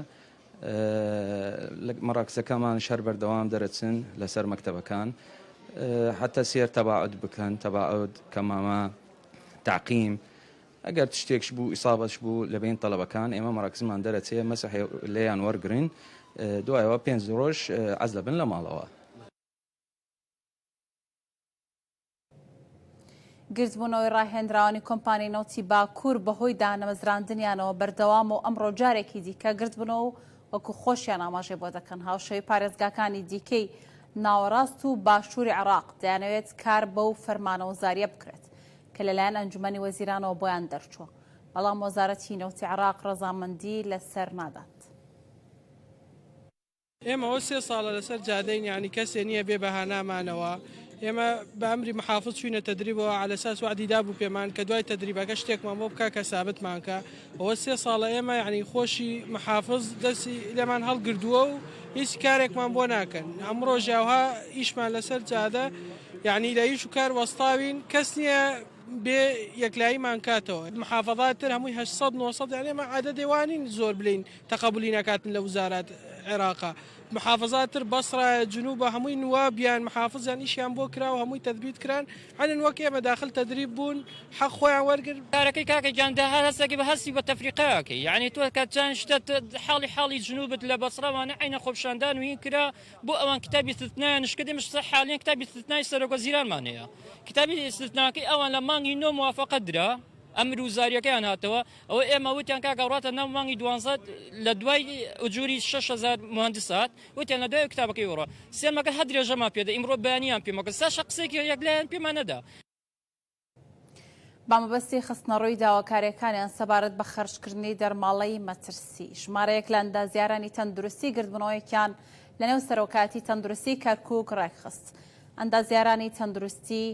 مەراکزەکەمان شەر بەردەوام دەرەچن لەسەر مەکتەبەکان حتا سێر تەباعد بکەن تەباعد کەمامە تعقیم ئەگەر شتێکش بوو ئیسابەش بوو لە بین تەلەبەکان ئێمە مەراکزمان دەرەچێ مەسح لێیان وەرگرین دوایەوە پێنج ڕۆژ عەزلە بن لە ماڵەوە. گردبوونەوەی ڕاهێنراوانی کۆمپانیای نەوتی باکوور بەهۆی دانەمەزراندنیانەوە بەردەوامە و ئەمڕۆ جارێکی دیکە گردبوونەوە و وەکو خۆشیان ئاماژەی بۆ دەکەن هاوشێوەی پارێزگاکانی دیکەی ناوەڕاست و باشووری عێراق دەیانەوێت کار بەو فەرمانە وەزارییە بکرێت کە لەلایەن ئەنجومەنی وەزیرانەوە بۆیان دەرچووە بەڵام وەزارەتی نەوتی عێراق ڕەزامەندی لەسەر نادات. ئێمە ئەوە سێ ساڵە لەسەر جادەین یانی کەسێ نییە بێ بە هانامانەوە ئێمە بە ئەمری محافظ چوینە تەدریبەوە عەلەساس وەعدی دابوو پێمان کە دوای تەدریبەکە شتێکمان بۆ بکا کە سابتمان کە ئەوە سێ ساڵە ئێمە یانی خۆشی محافظ دەستی لێمان هەڵگردووە و هیچ کارێکمان بۆ ناکەن ئەمڕۆ ژاوها ئیشمان لەسەر جادە یانی لە ئیش و کار وەستاوین کەس نییە بێ یەکلاییمان کاتەوە محافظات تر هەمووی 800 900 یانی ئێمە عەدەدێ وانین زۆر بلین تەقەبولی نەکاتن لە وزارات عێراقا محافظات تر بەسرە جنوبە هەمووی نوابیان محافظیان ئیشیان بۆ کرا و هەمووی تەثبیت کران عەنن وەک ئێمە داخل تەدریب بوون حەق خۆیان وەرگر. کارەکەی کاکە گیان دە هەر هەستەکەی بە هەستی بە تەفریقە ئەکەی یەعنی تۆ کە چەند شتە حاڵی حاڵی جنوبت لە بەسرە وانە عەینە خۆپیشاندان و هین کرا بۆ ئەوان کتابی استثنایان نشکرد ئێمەش حالیەن کتابی استثنای سەرۆک وەزیرانمان هەیە کتابی استثناکەی ئەوان لە مانگی نۆ موافقە درا ئەمر وزاریەکەیان هاتەوە ئەوە ئێمە وتیان کاکە ڕاتە ناو مانگی دوانزە لە دوای ئوجوری 6000 مهندس هات وتیان لە دوای کتابەکەی وڕە سێمەکە هەر درێژەمان پێدە ئیمڕۆ بەیانیان پێمەکە ساشە قسێکی یەکلایەن پێمان نەدا. بە مەبەستی خستنەڕووی داواکارییەکانیان سەبارەت بە خەرجکردنی دەرماڵەی مەترسی، ژمارەیەک لە ئەندازیارانی تەندروستی گردبوونەوەیەکیان لەنێو سەرۆکایەتی تەندروستی کەرکووک ڕێکخست. ئەندازیارانی تەندروستی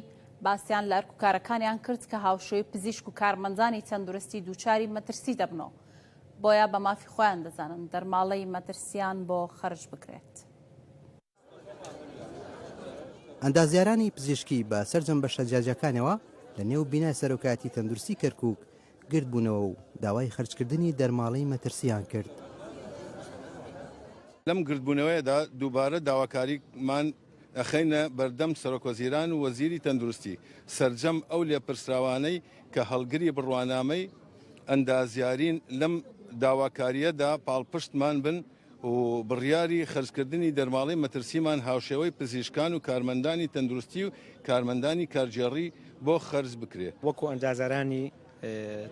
باسیان لە ئەرک و کارەکانیان کرد کە هاوشێوەی پزیشک و کارمەندانی تەندروستی دووچاری مەترسی دەبنەوە، بۆیە بە مافی خۆیان دەزانن دەرماڵەی مەترسیان بۆ خەرج بکرێت. ئەندازیارانی پزیشکی بە سەرجەم بەشە جیاجیاکانەوە لە نێو بینای سەرۆکایەتی تەندروستی کەرکوک گردبوونەوە و داوای خەرجکردنی دەرماڵەی مەترسییان کرد. لەم گردبوونەوەیەدا دووبارە داواکاریمان ئەخەینە بەردەم سەرۆکوەزیران و وەزیری تەندروستی، سەرجەم ئەو لێپرسراوانەی کە هەڵگری بڕوانامەی ئەندازیارین لەم داواکارییەدا پاڵپشتمان بن و بڕیاری خەرجکردنی دەرماڵەی مەترسیمان هاوشێوەی پزیشکان و کارمەندانی تەندروستی و کارمەندانی کارگێڕی بۆ خەرج بکرێ. وەکو ئەندازیارانی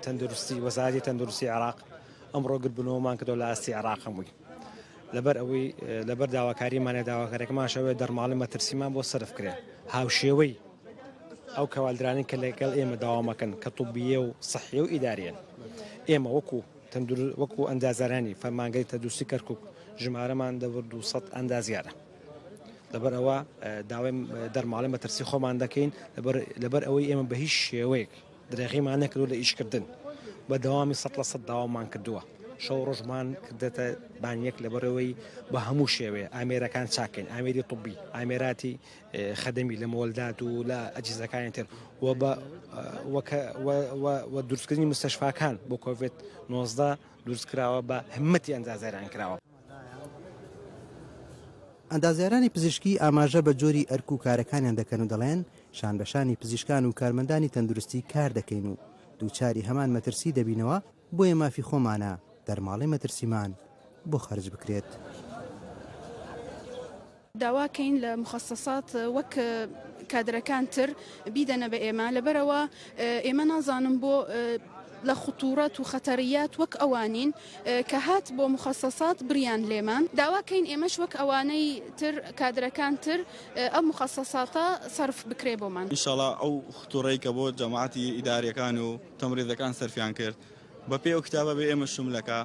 تەندروستی وەزارەتی تەندروستی عێراق ئەمڕۆ گردبوونەوەمان کردەوە لە ئاستی عێراق هەمووی لەبەر ئەوەی لەبەر داواکاریمانە داواکاریەکەمان شەوێ دەرماڵی مەترسیمان بۆ سەرف کرێ هاوشێوەی ئەو کەوالدرانی کە لەگەڵ ئێمە داوامەکەن کە طبیە و سەحیە و ئیداریەن ئێمە وەکو وەکو ئەندازیارانی فەرمانگەی تەندروستی کەرکوک ژمارەمان دەور 200 ئەندازیارە لەبەر ئەوە داوای دەرماڵی مەترسی خۆمان دەکەین لەبەر ئەوەی ئێمە بە هیچ شێوەیەک درێغیمان نەکردو لە ئیشکردن بە دەوامی سە لە سە داوامان کردووە شەو ڕۆژمان کردێتە بانیەک لە بەرەوەی بە هەموو شێوەیە ئامێرەکان چاکەین ئامێری طبی ئامێراتی خەدەمی لە مۆلدات و لە ئەجیزەکانی تر و بە و دروستکردنی مستەشفاکان بۆ کۆڤێت 19 دروست کراوە بە همەتی ئەندازیاران کراوە. ئەندازیارانی پزیشکی ئاماژە بە جۆری ئەرک و کارەکانیان دەکەن و دەڵێن، شانبەشانی پزیشکان و کارمەندانی تەندروستی کار دەکەین و دووچاری هەمان مەترسی دەبینەوە، بۆیە مافی خۆمانە دەرماڵەی مەترسیمان بۆ خەرج بکرێت. داوا کەین لە مخەسەسات وەک کادرەکان تر بیدەنە بە ئێمە لەبەرئەوە ئێمە نازانم بۆ لە خطورەت و خەتەریات وەک ئەوانین کە هات بۆ مخەسەسات بریان لێمان داوا کەین ئێمەش وەک ئەوانەی تر کادرەکان تر ئەم مخەسەساتە سەرف بکرێ بۆمان. ئینشاڵا ئەو خطورەی کە بۆ جەماعەتی ئیداریەکان و تەمریزەکان سەرفیان کرد بە پێی ئەو کتابە بێ ئێمە شملەکە.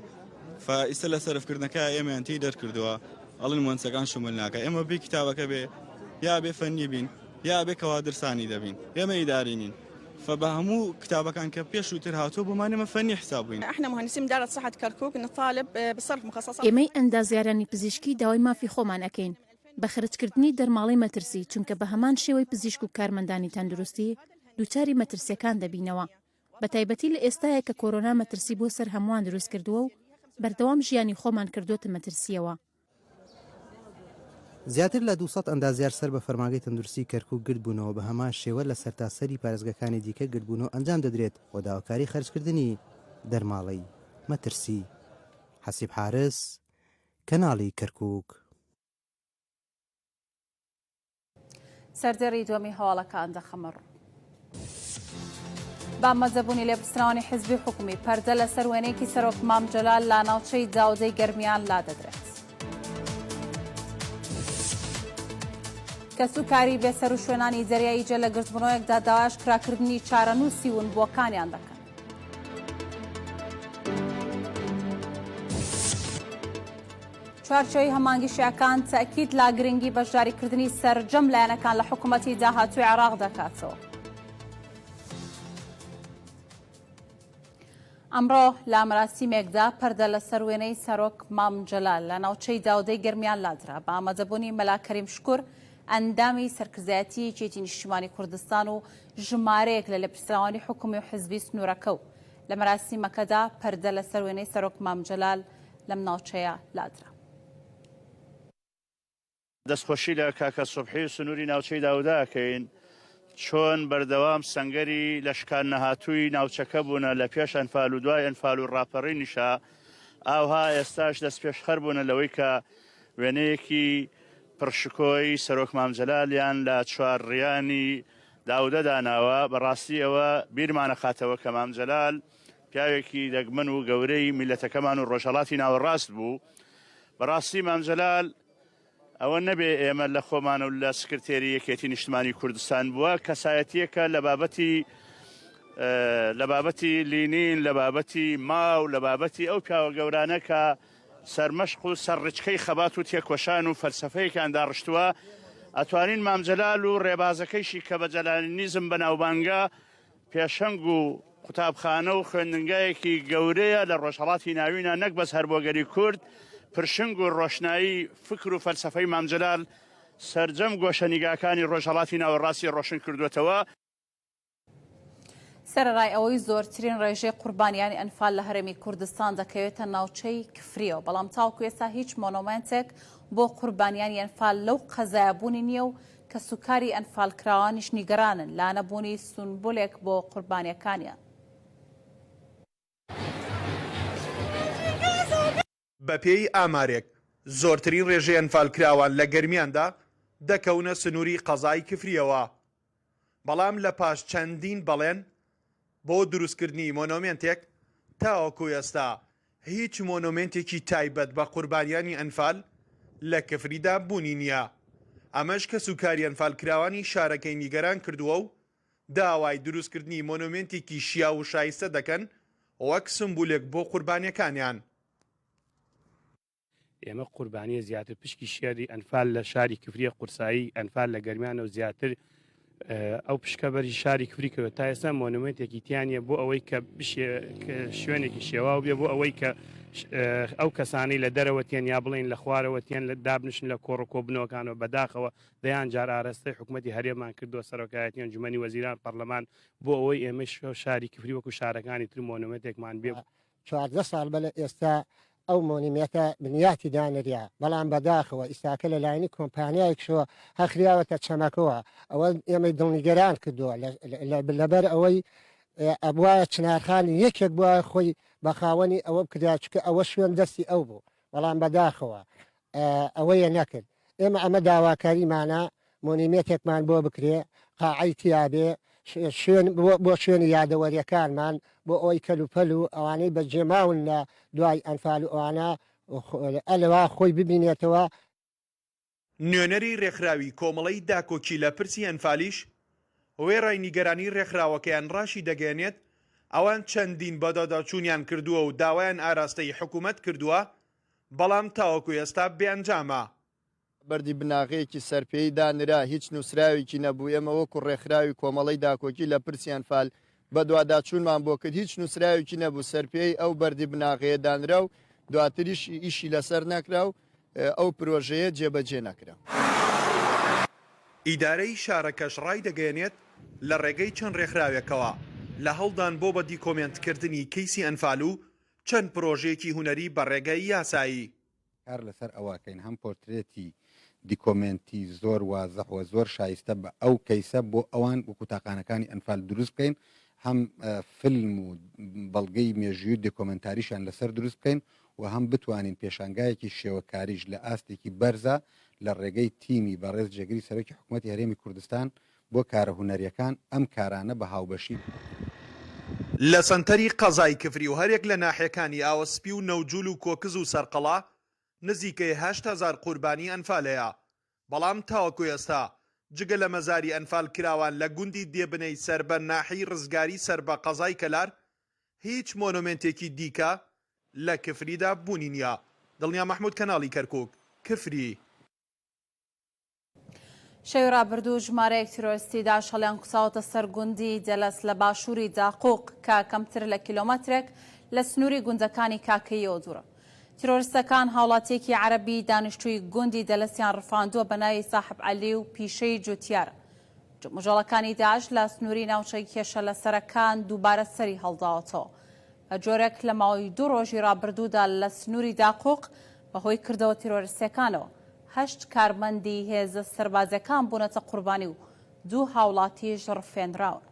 فە ئیستا لە سەرف کردنەکە ئێمەیان تێی دەرکردووە ئەڵێن مهندسەکان شمول ناکە ئێمە بێ کتابەکە بێ یا بێ فەنی بین یا بێ کەوادرسانی دەبین ئێمە ئیداری نین فە بە هەموو کتابەکان کە پێشووتر هاتووە بۆمان ئێمە فەنی حساب بووین. احنا مهندسين ادارة صحة كركوك نطالب بصرف مخصصات. ئێمەی ئەندازیارانی پزیشکی داوای مافی خۆمان ئەکەین بە خەرجکردنی دەرماڵەی مەترسی چونکە بە هەمان شێوەی پزیشک و کارمەندانی تەندروستی دووچاری مەترسیەکان دەبینەوە بەتایبەتی لە ئێستایە کە کۆرۆنا مەترسی بۆ سەر هەمووان دروست کردووە و بەردەوام ژیانی خۆمان کردۆتە مەترسیەوە. زیاتر لە 200 ئەندازیار سەر بە فەرمانگەی تەندروستی کەرکوک گردبوونەوە، بە هەمان شێوە لە سەرتاسەری پارێزگاکانی دیکە گردبوونەوە ئەنجام دەدرێت بۆ داواکاری خەرجکردنی دەرماڵەی مەترسی. حەسیب حارس، کەناڵی کەرکوک. سەردێڕی دووەمی هەواڵەکان دەخەمە ڕوو. بە مەزەبوونی لێپرسراوانی حزبی حکومی پەردە لەسەر وێنەیەکی سەرۆک مام جەلال لە ناوچەی داودەی گەرمیان لادەدرێت. کەسوکاری بێسەروشوێنانی دەریای جە لە گردبوونەوەیەکدا داوای ئاشکراکردنی چارەنووسی ونبووەکانیان دەکەن. چوارچێوەی هەماهەنگی شیعەکان تەئکید لە گرنگی بەشداریکردنی سەرجەم لایەنەکان لە حکوومەتی داهاتووی عێراق دەکاتەوە. ئەمڕۆ لە مەراسیمێکدا پەردە لەسەر وێنەی سەرۆک مام جەلال لە ناوچەی داودەی گەرمیان لادرا بە ئامادەبوونی مەلا کەریم شکور ئەندامی سەرکردایەتی یەکێتی نیشتیمانی کوردستان و ژمارەیەک لە لێپرسراوانی حکومی و حزبی سنوورەکە و لە مەراسیمەکەدا پەردە لەسەر وێنەی سەرۆک مام جەلال لەم ناوچەیە لادرا. دەستخۆشی لە کاکە سوبحی و سنووری ناوچەی داوودە ئەکەین چۆن بەردەوام سەنگەری لە شکان نەهاتووی ناوچەکە بوونە لە پێش ئەنفال و دوای ئەنفال و ڕاپەڕینیشا ئاوها ئێستاش دەستپێشخەر بوونە لەوەی کە وێنەیەکی پڕشکۆی سەرۆک مام جەلالیان لە چوارڕیانی داوودە داناوە بەڕاستی ئەوە بیرمانەخاتەوە کە مام جەلال پیاوێکی دەگمەن و گەورەی میللەتەکەمان و ڕۆژهەڵاتی ناوەڕاست بوو. بەڕاستی مام جەلال ئەوە نەبێ ئێمە لە خۆمان و لە سکرتێری یەکێتی نیشتمانی کوردستان بووە کەسایەتیەکە لە بابەتی لە بابەتی لینین لە بابەتی ماو لە بابەتی ئەو پیاوە گەورانە کە سەرمەشق و سەرڕچکەی خەبات و تێکۆشان و فەلسەفەیەکیان داڕشتووە ئەتوانین مام جەلال و ڕێبازەکەیشی کە بە جەلالینیزم بەناوبانگە پێشەنگ و قوتابخانە و خوێندنگایەکی گەورەیە لە ڕۆژهەڵاتی ناوینە نەک بەس هەر بۆ گەلی کورد، پرشنگ و ڕۆشنایی فکر و فەلسەفەی مام جەلال سەرجەم گۆشەنیگاکانی ڕۆژهەڵاتی ناوەڕاستی ڕۆشن کردووەتەوە. سەرەڕای ئەوەی زۆرترین ڕێژەی قوربانیانی ئەنفال لە هەرێمی کوردستان دەکەوێتە ناوچەی کفرییەوە، بەڵام تاوەکو ئێستا هیچ مۆنۆمێنتێک بۆ قوربانیانی ئەنفال لەو قەزایە بوونی نییە و کەسوکاری ئەنفالکراوانیش نیگەرانن لە نەبوونی سونبولێک بۆ قوربانیەکانیان. بەپێی ئامارێک زۆرترین رێژەی ئەنفالکراوان لە گەرمیاندا دەکەونە سنووری قەزای کفرییەوە، بەڵام لە پاش چەندین بەڵێن بۆ دروستکردنی مۆنۆمێنتێک تاوەکو ئێستا هیچ مۆنۆمێنتێکی تایبەت بە قوربانیانی ئەنفال لە کفریدا بوونی نییە، ئەمەش کەسوکاری ئەنفالکراوانی شارەکەی نیگەران کردووە و داوای دروستکردنی مۆنۆمێنتێکی شیاو و شایستە دەکەن وەک سمبولێک بۆ قوربانیەکانیان. ئێمە قوربانیە زیاتر پشکی شێری ئەنفال لە شاری کفریە قورسایی ئەنفال لە گەرمیانە و زیاتر ئەو پشکە بەری شاری کفری کەوێت تا ئێستا مۆنومێنتێکی تیانە بۆ ئەوەی کە شوێنێکی شێواو بێ بۆ ئەوەی کە ئەو کەسانی لە دەرەوە تێن یا بڵین لە خوارەوە تێن لە دابنیشن لە کۆڕ و کۆبنەوەکانەوە بەداخەوە دەیان جار ئارەستەی حکوومەتی هەرێمان کردووە سەرۆکایەتی ئەنجومەنی وەزیران پەرلەمان بۆ ئەوەی ئێمەش شاری کفری وەکو شارەکانی تر مۆنومێنتێکمان بێ 14 ساڵ بەلە ئێستا ئەو مۆنیمێتە بنیاتی دانریا، بەڵام بەداخەوە ئیستاکە لە لایەنی کۆمپانیایەکشەوە هەخریاوەتە چەمەکەوە، ئەوە ئێمەی دڵنیگەران کردووە لەبەر ئەوەی ئەبوایە چنارخان یەکێک بوایە خۆی بە خاوەنی ئەوە بکردایە چونکە ئەوە شوێن دەستی ئەو بوو، بەڵام بەداخەوە ئەوەیە نەکرد. ئێمە ئەمە داواکاریمانە مۆنیمێتێکمان بۆ بکرێ، قاعەی تیابێ، شوێن بۆ شوێنی یادەوەریەکانمان، بۆ ئەوەی کەلوپەل و ئەوانەی بەجێماون لە دوای ئەنفال و ئەوانە ئەلوا خۆی ببینێتەوە. نوێنەری رێکخراوی کۆمەڵەی داکۆکی لە پرسی ئەنفالیش وێڕای نیگەرانی رێکخراوەکەیان راشیدەگەیەنێت، ئەوان چەندین بەدواداچوونیان کردووە و داوایان ئاراستەی حکومەت کردووە، بەڵام تاوەکو ئێستا بێ ئەنجامە. بەردی بناغەیەکی سەرپێی دانرا، هیچ نووسراوێکی نەبوو، ئێمە وەکو ڕێکخراوی کۆمەڵەی داکۆکی لە پرسی ئەنفال بەدواداچوونمان بۆ کرد، هیچ نووسراوێکی نەبوو، سەرپێی ئەو بەردی بناغەیە دانرا و دواتریش ئیشی لەسەر نەکرا و ئەو پرۆژەیە جێبەجێ نەکرا. ئیدارەی شارەکەش ڕایدەگەیەنێت، لە ڕێگەی چەند ڕێکخراوێکەوە لە هەوڵدان بۆ بە دیکۆمێنتکردنی کەیسی ئەنفال و چەند پرۆژەیەکی هونەری بە ڕێگەی یاسایی. کار لەسەر ئەوە ئەکەین هەم پۆرترێتی دیکۆمێنتی زۆر وازح و زۆر شایستە بە ئەو کەیسە بۆ ئەوان وەکو تاقانەکانی ئەنفال دروست بکەین، هەم فیلم و بەڵگەی مێژووی و دێکۆمێنتاریشیان لەسەر دروست بکەین و هەم بتوانین پێشانگایەکی شێوەکاریش لە ئاستێکی بەرزا لە ڕێگەی تیمی بەڕێز جێگری سەرۆکی حکومەتی هەرێمی کوردستان بۆ کارە هونەریەکان ئەم کارانە بە هاوبەشی لە سەنتەری قەزای کفری و هەریەک لە ناحیەکانی ئاوەسپی و نەوجول و کۆکز و سەرقەڵا نزیکەی 8000 قوربانی ئەنفال هەیە، بەڵام تاوەکو ئێستا جگە لە مەزاری ئەنفالکراوان لە گوندی دێبنەی سەربە ناحیەی رزگاری سەربە قەزای کەلار هیچ مۆنۆمێنتێکی دیکە لە کفریدا بوونی نییە. دڵنیا مەحمود کەناڵی کەرکوک، کفری. شەوی رابردوو ژمارەیەک تیرۆریستی داعش هەڵیانکوتاوەتە سەر گوندی دەلەس لە باشووری داقوق کە کەمتر لە کیلۆمەترێک لە سنووری گوندەکانی کاکەییەوە دوورە. تیرۆریستەکان هاوڵاتییەکی عەرەبی دانیشتووی گوندی دەلەسیان ڕفاندووە بە ناوی ساحب عەلی و پیشەی جوتیارە. جموجۆڵەکانی داعش لە سنووری ناوچەی کێشە لەسەرەکان دووبارە سەری هەڵداوەتەوە. بە جۆرێک لە ماوەی دوو ڕۆژی ڕابردوودا لە سنووری داقوق بەهۆی کردەوە تیرۆریستییەکانەوە هەشت کارمەندی هێزە سەربازییەکان بوونەتە قوربانی و دوو هاوڵاتیش ڕفێنراون.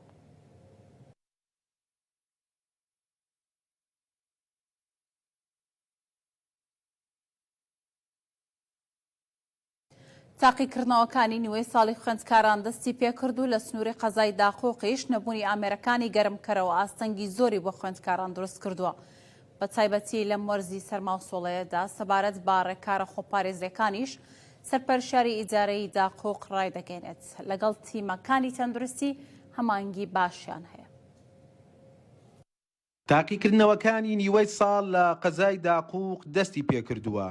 تاقیکردنەوەکانی نیوەی ساڵی خوێندکاران دەستی پێکرد و لە سنووری قەزای داقوقیش نەبوونی ئامێرەکانی گەرمکەرەوە ئاستەنگی زۆری بۆ خوێندکاران دروست کردووە بە تایبەتی لەم وەرزی سەرما و سۆڵەیەدا سەبارەت بە ڕێکارە خۆپارێزیەکانیش سەرپەرشیاری ئیدارەی داقوق ڕایدەگەینێت لەگەڵ تیمەکانی تەندروستی هەمانگی باشیان هەیە. تاقیکردنەوەکانی نیوەی ساڵ لە قەزای داقوق دەستی پێکردووە،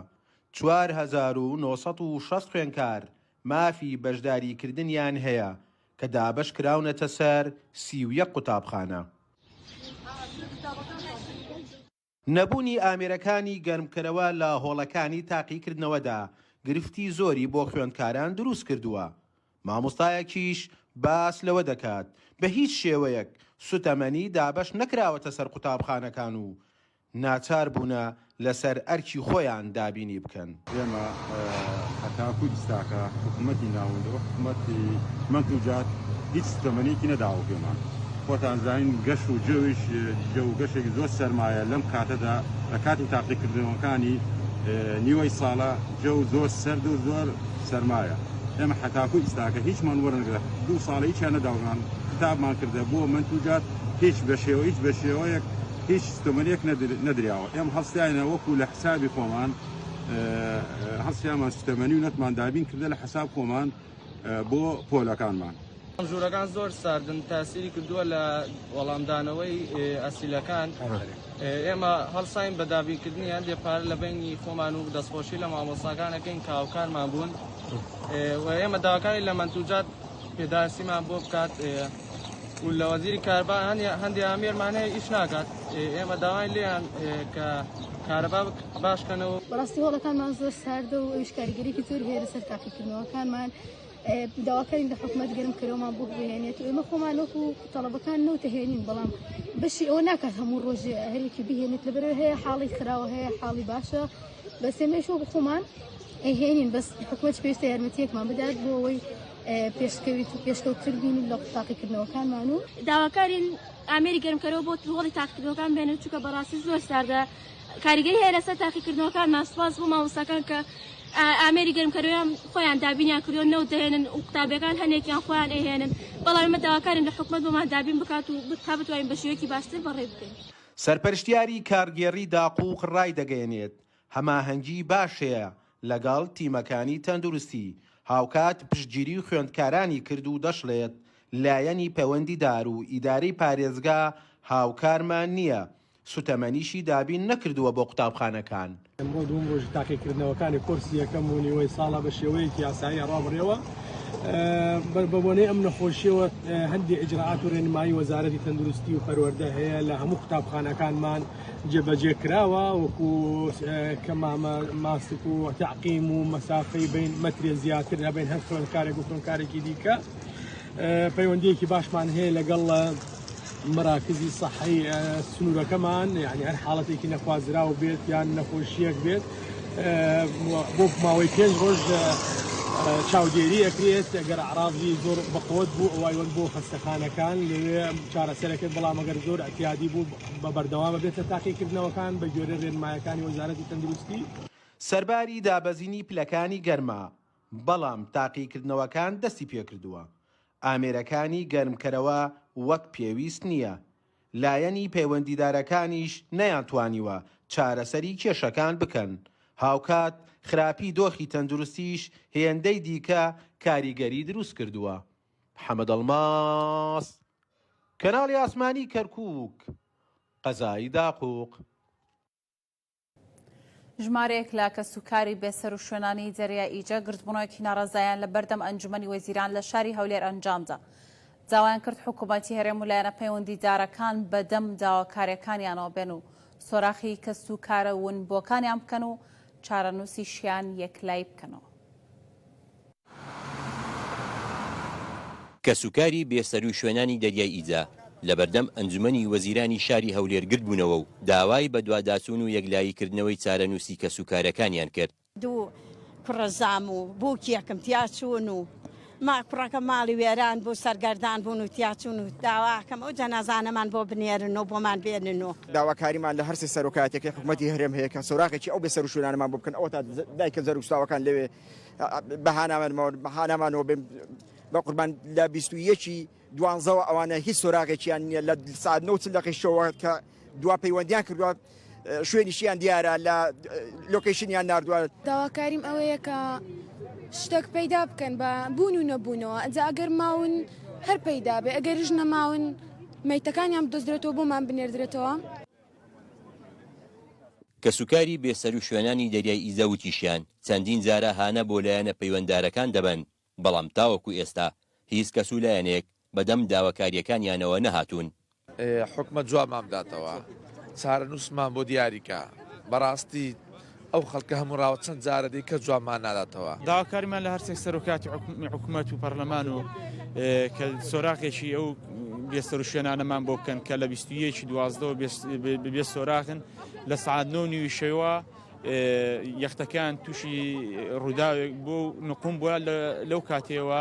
4960 خوێندکار مافی بەشداریکردنیان هەیە کە دابەشکراونەتە سەر 31 قوتابخانە. نەبوونی ئامێرەکانی گەرمکەرەوە لە هۆڵەکانی تاقیکردنەوەدا گرفتی زۆری بۆ خوێندکاران دروستکردووە، مامۆستایەکیش باس لەوە دەکات، بە هیچ شێوەیەک سوتەمەنی دابەش نەکراوەتە سەر قوتابخانەکان و ناچار بوونە لەسەر ئەرکی خۆیان دابینی بکەن. ئێمە هەتاکو ئیستاکە حکومەتی ناوەند و حکومەتی مەنتوجات هیچ سوتەمەنیەکی نەداوە پێمان. خۆتان زانین گەش و جەویش جەو و گەشێکی زۆر سەرمایە لەم کاتەدا لە کاتی تاقیکردنەوەکانی نیوەی ساڵە جەو زۆر سەرد و زۆر سەرمایە ئێمە حەتاکو ئیستاکە هیچمان وەرنەگرت دوو ساڵە هیچیان نەداومان کتابمان کردە بۆ منتوجات هیچ بە شێوە هیچ بە شێوەیەک هیچ ستۆمەنیەک نەدریاوە ئێمە هەڵسیاینە وەکو لە حسابی خۆمان هەڵسیامان ستەمەنی و نەتمان دابین کردە لە حساب خۆمان بۆ پۆلەکانمان. ژوورەکان زۆر ساردن تاسیری کردووە لە وەڵامدانەوەی ئەسیلەکان ئێمە هەڵساین بە دابینکردنی هەندێ پارە لە بینی خۆمان و دەستخۆشی لە مامۆستاکانەکەین کە هاوکارمان بوون و ئێمە داواکاری لە مەنتوجات پێداویستیمان بۆ بکات و لە وەزیری کاربا هەندێ ئامێرمان هەیە ئیش ناکات ئێمە داوای لێیان کە کارەبا باشکەنەوە. بەڕاستی هۆڵەکانمان زۆر ساردە و ئەویش کاریگەریی زۆری هەیە لەسەر تاقیکردنەوەکانمان. داواکارین لە حکومەت گەرمکەرەوەمان بۆ بهێنێت و ئێمە خۆمان وەکو تەڵەبەکان نەوتە هێنین بەڵام بەشی ئەوە ناکات هەموو ڕۆژێ هەرێکی بهێنێت لەبەرەوە هەیە حاڵی خراوە هەیە حاڵی باشە بەس ئێمەش وەکو خۆمان ئەیهێنین بەس حکومەت پێویستە یارمەتیەکمان بدات بۆ ئەوەی پێشکەویت و پێشکەوتتر بین لە تاقیکردنەوەکانمان و داواکارین ئامێری گەرمکەرەوە بۆ هۆڵی تاقیکردنەوەکان بێنن چونکە بەڕاستی زۆر ساردە کاریگەری هەیە لەسەر تاقیکردنەوەکانمان سوپاس بۆ مامۆستاکان کە ئامێری گەرمکەرەوەیان خۆیان دابینیان کردووە نەوت دەهێنن و قوتابیەکان هەنێکیان خۆیان ئەیهێنن بەڵام ئێمە داواکارین لە حکومەت بۆمان دابین بکات و تا بتوانین بە شێوەیەکی باشتر بەڕێ بکەین. سەرپەرشتیاری کارگێڕی داقوق ڕایدەگەیەنێت، هەماهەنگی باش هەیە لەگەڵ تیمەکانی تەندروستی، هاوکات پشتگیری خوێندکارانی کرد و دەشڵێت، لایەنی پەیوەندیدار و ئیدارەی پارێزگا هاوکارمان نییە، سوتەمەنیشی دابین نەکردووە بۆ قوتابخانەکان. ئەمڕۆ دووەم ڕۆژی تاقیکردنەوەکانی کۆرسی یەکەم و نیوەی ساڵە بە شێوەیەکی یاسایی ئەڕا بڕێوە بە بۆنەی ئەم نەخۆشیەوە هەندێک ئیجرائات و ڕێنمایی وەزارەتی تەندروستی و پەروەردە هەیە لە هەموو قوتابخانەکانمان جێبەجێ کراوە وەکو کەمامە ماسک و تەعقیم و مەسافەی بین مەترێ زیاتر هەبین هەر خوێندکارێک و خوێندکارێکی دیکە پەیوەندیەکی باشمان هەیە لەگەڵ مراکزی سەحی سنوورەکەمان یعنی هەر حاڵەتێکی نەخوازراو بێت یان نەخۆشیەک بێت بۆ ماوەی پێنج ڕۆژ چاودێری ئەکرێت ئەگەر ئەعراضی زۆر بەقوت بوو ئەوایوەن بۆ خەستەخانەکان لەوێ چارەسەرەکرد بەڵام ئەگەر زۆر ئەتیادی بوو بە بەردەوامە بێت لە تاقیکردنەوەکان بە گوێرە رێنمایەکانی وەزارەتی تەندروستی. سەرباری دابەزینی پلەکانی گەرما، بەڵام تاقیکردنەوەکان دەستی پێکردووە، ئامێرەکانی گەرمکەرەوە وەک پێویست نییە، لایەنی پەیوەندیدارەکانیش نەیانتوانیوە چارەسەری کێشەکان بکەن، هاوکات خراپی دۆخی تەندروستیش هێندەی دیکە کاریگەری دروستکردووە. محەمەد ئەڵماس، کەناڵی ئاسمانی کەرکووک، قەزای داقوق. ژمارەیەک لە کەسوکاری بێسەروشوێنانی دەریای ئیجە گردبوونەوەیەکی ناڕەزایان لە بەردەم ئەنجومەنی وەزیران لە شاری هەولێر ئەنجامدا. داوایان کرد حکوومەتی هەرێم و لایەنە پەیوەندیدارەکان بەدەم داواکارییەکانیانەوە بێن و سۆراخی کەسوکارە ونبووەکانیان بکەن و چارەنووسیشیان یەکلایی بکەنەوە. کەسوکاری بێسەروشوێنانی دەریای ئیجە لەبەردەم ئەنجومەنی وەزیرانی شاری هەولێر گردبوونەوە و داوای بەدواداچوون و یەکلاییکردنەوەی چارەنووسی کەسوکارەکانیان کرد. دوو کوڕەزام و بووکێکم تیا چوون و ما کوڕەکە ماڵی وێران بوو سەرگەردان بوون و تیا چوون و داواکەم ئەو جەنازانەمان بۆ بنێرن و بۆمان بێنن و. داواکاریمان لە هەرسێ سەرۆکایەتیەکەی حکومەتی هەرێم هەیە کە سۆراغێکی ئەو بێسەروشوێنانەمان بۆ بکەن ئەوەتا دایکە زەرگساوەکان لەوێ بەهانامانەوە بێن بە قوربان لە 21 دوانزەوە ئەوانە هیچ سۆراغێکیان نییە لە سعات 9 دقی شەوە کە دوا پەیوەندیان کردووە شوێنیشیان دیارە لە لۆکەیشنیان نردووە. داواکاریم ئەوەیە کە شتێک پەیدا بکەن بە بوون و نەبوونەوە ئەجا ئەگەر ماون هەر پەیدا بێ ئەگەریش نەماون مەیتەکانیان بدۆزرێتەوە بۆمان بنێردرێتەوە. کەسوکاری بێسەروشوێنانی دەریای ئیزە وتیشیان، چەندین جارە هانا بۆ لایەنە پەیوەندارەکان دەبەن، بەڵام تاوەکو ئێستا هیچ کەس و لایەنێک بەدەم داواکارییەکانیانەوە نەهاتوون. حکومەت جوابمان بداتەوە چارەنووسمان بۆ دیاری کا، بەڕاستی ئەو خەڵکە هەموو ڕاوە چەند جارە دێ کەس جوابمان ناداتەوە. داواکاریمان لە هەرسێک سەرۆکاتی حکومەت و پەرلەمان و کە سۆراخێکی ئەو بێسەروشوێنانەمان بۆ بکەن کە لە 21 دوازدەوە بێ سۆراخن لە سعات نۆ نیوی شەوە یەختەکان تووشی ڕووداوێک بۆ نقوم بووە لەو کاتەوە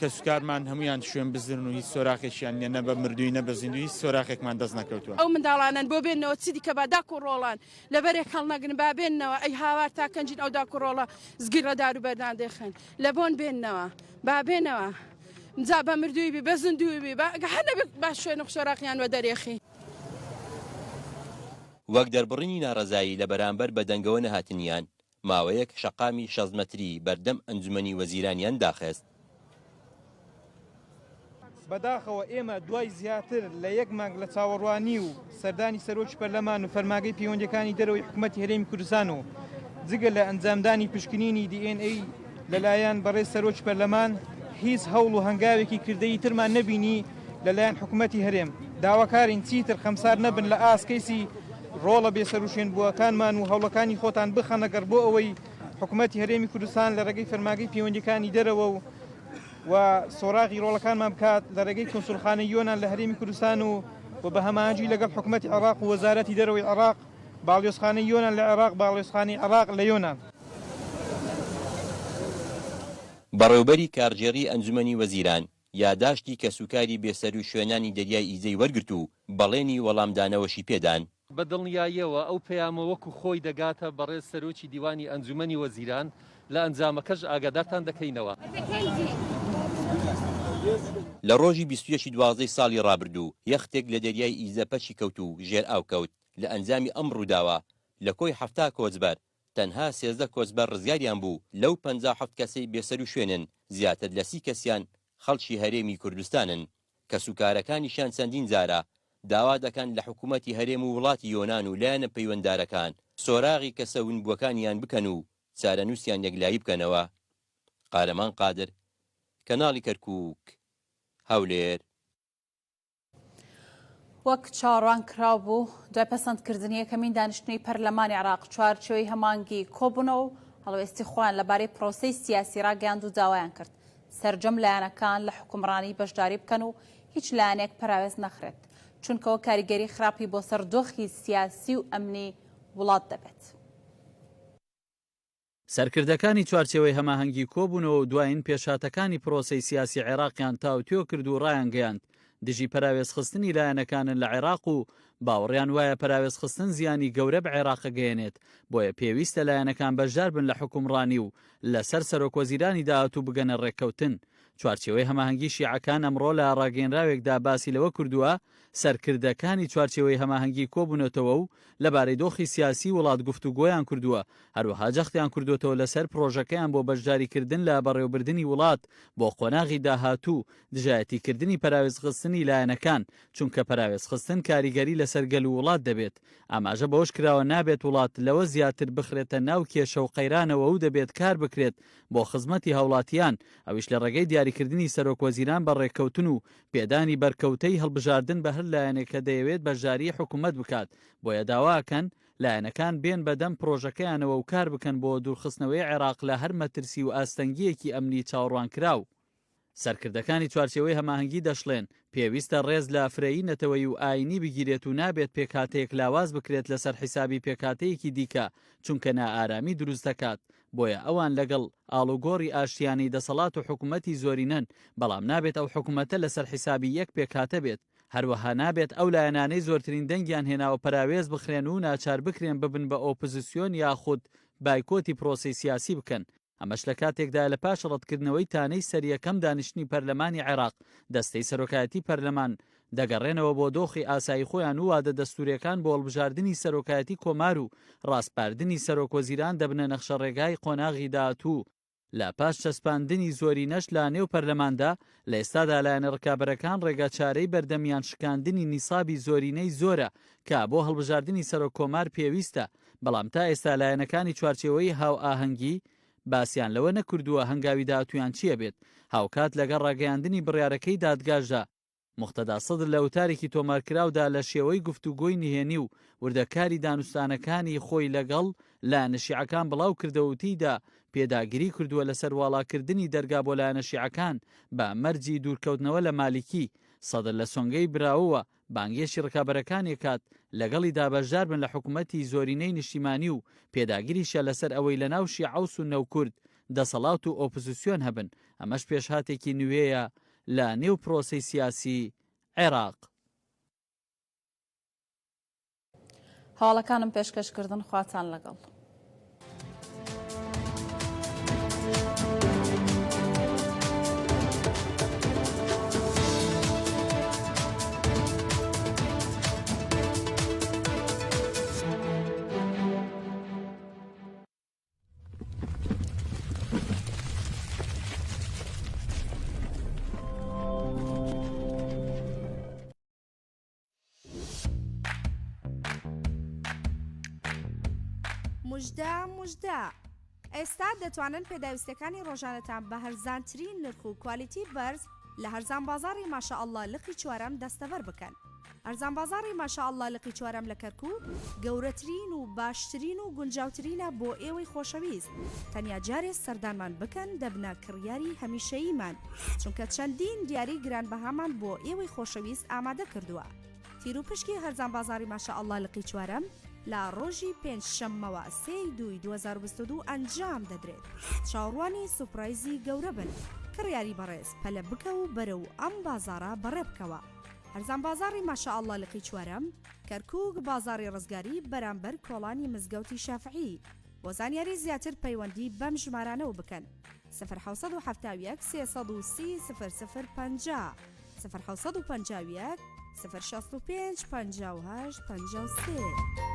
کەسوکارمان هەمویان شوێن بزرن و هیچ سۆراخێکیان نیە نە بە مردووی نە بە زیندوی هیچ سۆراخێکمان دەست نەکەوتووە. ئەو منداڵانەن بۆ بێنەوە چی دیکە با داک و ڕۆڵان لەبەرێک هەڵنەگرن با بێنەوە ئەی هاوار تا کەنجین ئەو داک و ڕۆڵە زگی ڕە دار و بەردان دێخن لە بۆن بێنەوە با بێنەوە جا بە مردووی بی بە زیندووی بی با هەر نەبێ با شوێن و سۆراخیان وە دەرێخی. وەک دەربڕینی ناڕەزایی لە بەرامبەر بەدەنگەوە نەهاتنیان، ماوەیەک شەقامی 60 مەتری بەردەم ئەنجومەنی وەزیرانیان داخست. بەداخەوە ئێمە دوای زیاتر لە یەک مانگ لە چاوەڕوانی و سەردانی سەرۆکی پەرلەمان و فەرمانگەی پەیوەندییەکانی دەرەوەی حکومەتی هەرێمی کوردستان و جگە لە ئەنجامدانی پشکنینی دی ئێن ئەی لەلایەن بەڕێز سەرۆکی پەرلەمان هیچ هەوڵ و هەنگاوێکی کردەیی ترمان نەبینی لەلایەن حکومەتی هەرێم. داواکارین چیتر خەمسار نەبن لە ئاست کەیسی ڕۆڵە بێسەروشوێنبووەکانمان و هەوڵەکانی خۆتان بخەنە گەڕ بۆ ئەوەی حکومەتی هەرێمی کوردستان لە ڕێگەی فەرمانگەی پەیوەندییەکانی دەرەوە و و سۆراغی ڕۆڵەکانمان بکات لە ڕێگەی کونسوڵخانەی یۆنان لە هەرێمی کوردستان و و بە هەماهەنگی لەگەڵ حکومەتی عێراق و وەزارەتی دەرەوەی عێراق، باڵیۆزخانەی یۆنان لە عێراق، باڵیۆزخانەی عێراق لە یۆنان. بەڕێوبەری کارگێڕی ئەنجومەنی وەزیران یاداشتی کەسوکاری بێسەروشوێنانی دەریای ئیجەی وەرگرت و بەڵێنی وەڵامدانەوەشی پێدان. بە دڵنیاییەوە ئەو پەیامە وەکو خۆی دەگاتە بەڕێز سەرۆکی دیوانی ئەنجومەنی وەزیران، لە ئەنجامەکەش ئاگادارتان دەکەینەوە. لە ڕۆژی 21 ی دوازدەی ساڵی ڕابردوو یەختێک لە دەریای ئیجە پەکی کەوت و ژێرئاو کەوت، لە ئەنجامی ئەم ڕووداوە لە کۆی 70 کۆچبەر تەنها 13 کۆچبەر ڕزگاریان بوو، لەو 57 کەسەی بێسەروشوێنن زیاتر لە 30 کەسیان خەڵکی هەرێمی کوردستانن، کەسوکارەکانیشیان چەندین جارە. داوا دەکەن لە حکومەتی هەرێم و وڵاتی یۆنان و لایەنە پەیوەنددارەکان سۆراغی کەسە ونبووەکانیان بکەن و چارەنووسیان یەکلایی بکەنەوە. قارەمان قادر، کەناڵی کەرکووک، هەولێر. وەک چاوەڕوان کراو بوو، دوای پەسەندکردنی یەکەمین دانیشتنی پەرلەمانی عێراق، چوارچێوەی هەماهەنگی کۆبوونەوە و هەڵوێستی خۆیان لەبارەی پرۆسەی سیاسی ڕاگەیاند و داوایان کرد سەرجەم لایەنەکان لە حوکمڕانی بەشداری بکەن و هیچ لایەنێک پەراوێز نەخرێت، چونکەوە کاریگەری خراپی بۆ سەر دۆخی سیاسی و ئەمنی وڵات دەبێت. سەرکردەکانی چوارچێوەی هەماهەنگی کۆبوونەوە و دوایین پێشهاتەکانی پرۆسەی سیاسی عێراقیان تاوتوێ کرد و ڕایانگەیاند، دژی پەراوێزخستنی لایەنەکانن لە عێراق و باوەڕیان وایە پەراوێزخستن زیانی گەورە بە عێراق ئەگەیەنێت، بۆیە پێویستە لایەنەکان بەشدار بن لە حوکمڕانی و لەسەر سەرۆکوەزیرانی داهاتوو بگەنە ڕێککەوتن. چوارچێوەی هەماهەنگی شیعەکان ئەمڕۆ لە ڕاگەیەنراوێکدا باسی لەوە کردووە، سەرکردەکانی چوارچێوەی هەماهەنگی کۆبوونەتەوە و لەبارەی دۆخی سیاسیی وڵات گفتوگۆیان کردووە، هەروەها جەختیان کردووەتەوە لەسەر پڕۆژەکەیان بۆ بەشداریکردن لە بەڕێوەبردنی وڵات بۆ قۆناغی داهاتوو، دژایەتیکردنی پەراوێزخستنی لایەنەکان، چونکە پەراوێزخستن کاریگەری لەسەر گەل و وڵات دەبێت. ئاماژە بەوەش کراوە نابێت وڵات لەوە زیاتر بخرێتە ناو کێشە و قەیرانەوە و دەبێت کار بکرێت بۆ خزمەتی هاوڵاتیان، ئەویش لە ڕێگەی دیاریکردنی سەرۆکوەزیران بە ڕێککەوتن و پێدانی بەرکەوتەی هەڵبژاردن بە هەر لایەنێک کە دەیەوێت بەشداریی حکومەت بکات، بۆیە داواکەن لایەنەکان بێن بەدەم پڕۆژەکەیانەوە و کار بکەن بۆ دوورخستنەوەی عێراق لە هەر مەترسی و ئاستەنگییەکی ئەمنی چاوەڕوانکراو. سەرکردەکانی چوارچێوەی هەماهەنگی دەشڵێن، پێویستە ڕێز لە فرەیی نەتەوەیی و ئایینی بگیرێت و نابێت پێکهاتەیەک لاواز بکرێت لەسەر حیسابی پێکهاتەیەکی دیکە، چونکە نائارامی دروست دەکات، بۆیە ئەوان لەگەڵ ئاڵوگۆڕی ئاشتیانەی دەسەڵات و حکومەتی زۆرینەن، بەڵام نابێت ئەو حکومەتە لەسەر حیسابی یەک پێکهاتە بێت، هەروەها نابێت ئەو لایەنانەی زۆرترین دەنگیان هێناوە پەراوێز بخرێن و ناچار بکرێن ببن بە ئۆپزسیۆن یاخود بایکۆتی پرۆسەی سیاسی بکەن. ئەمەش لە کاتێکدایە لە پاش ڕەتکردنەوەی تانەی سەر یەکەم دانیشتنی پەرلەمانی عێراق، دەستەی سەرۆکایەتی پەرلەمان دەگەڕێنەوە بۆ دۆخی ئاسایی خۆیان و وادە دەستوورێکان بۆ هەڵبژاردنی سەرۆکایەتی کۆمار و ڕاسپاردنی سەرۆکوەزیران دەبنە نەخشەڕێگای قۆناغی داهاتوو. لە پاش چەسپاندنی زۆرینەش لە نێو پەرلەماندا، لە ئێستادا لایەنە ڕکابەرەکان ڕێگاچارەی بەردەمیان شکاندنی نیسابی زۆرینەی زۆرە کە بۆ هەڵبژاردنی سەرۆک کۆمار پێویستە، بەڵام تا ئێستا لایەنەکانی چوارچێوەی هاوئاهەنگی باسیان لەوە نەکردووە هەنگاوی داهاتوویان چییە بێت، هاوکات لەگەڵ ڕاگەیاندنی بڕیارەکەی دادگاشدا، موقتەدا سەدر لە وتارێکی تۆمارکراودا لە شێوەی گفتوگۆی نهێنی و وردەکاری دانوستانەکانی خۆی لەگەڵ لایەنە شیعەکان بڵاو کردەوە و تێیدا پێداگری کردووە لەسەر واڵاکردنی دەرگا بۆ لایەنە شیعەکان بە مەرجی دوورکەوتنەوە لە مالیکی. سەدر لە سۆنگەی براوەوە بانگێشتی ڕکابەرەکانی کات لەگەڵیدا بەشدار بن لە حکومەتی زۆرینەی نیشتیمانی و پێداگریشە لەسەر ئەوەی لەناو شیعە و سوننە و کورد دەسەڵات و ئۆپزسیۆن هەبن، ئەمەش پێشهاتێکی نوێیە لە نێو پرۆسەی سیاسی عێراق. هەواڵەکانم پێشکەش کردن خواتان لەگەڵ. مژدە مژدە ئێستا دەتوانن پێداویستەکانی ڕۆژانەتان بە هەرزانترین نرخ و کوالیتی بەرز لە هەرزان بازاڕی ماشاءاللە لقی چوارەم دەستەبەر بکەن. هەرزان بازاڕی ماشاءاللە لقی چوارەم لە کەرکوک گەورەترین و باشترین و گونجاوترینە بۆ ئێوەی خۆشەویست تەنیا جارێ سەردانمان بکەن دەبنە کڕیاری هەمیشەییمان چونکە چەندین دیاری گرانبەهامان بۆ ئێوەی خۆشەویست ئامادە کردووە تیروپشکی هەرزان بازاڕی ماشاءاللە لقی چوارەم لە ڕۆژی پێنج شەممەوە سێ ی دووی 2022 ئەنجام دەدرێت چاوەڕوانی سوپرایزی گەورە بن کڕیاری بەڕێز پەلە بکە و بەرەو ئەم بازاڕە بەڕێ بکەوە. هەرزان بازاڕی ماشاءاللە لقی چوارەم کەرکوک بازاڕی ڕزگاری بەرامبەر کۆڵانی مزگەوتی شافعی بۆ زانیاری زیاتر پەیوەندی بەم ژمارانەوە بکەن سفر 771 330 سفر سفر 50 سفر 751 سفر 65 58 53.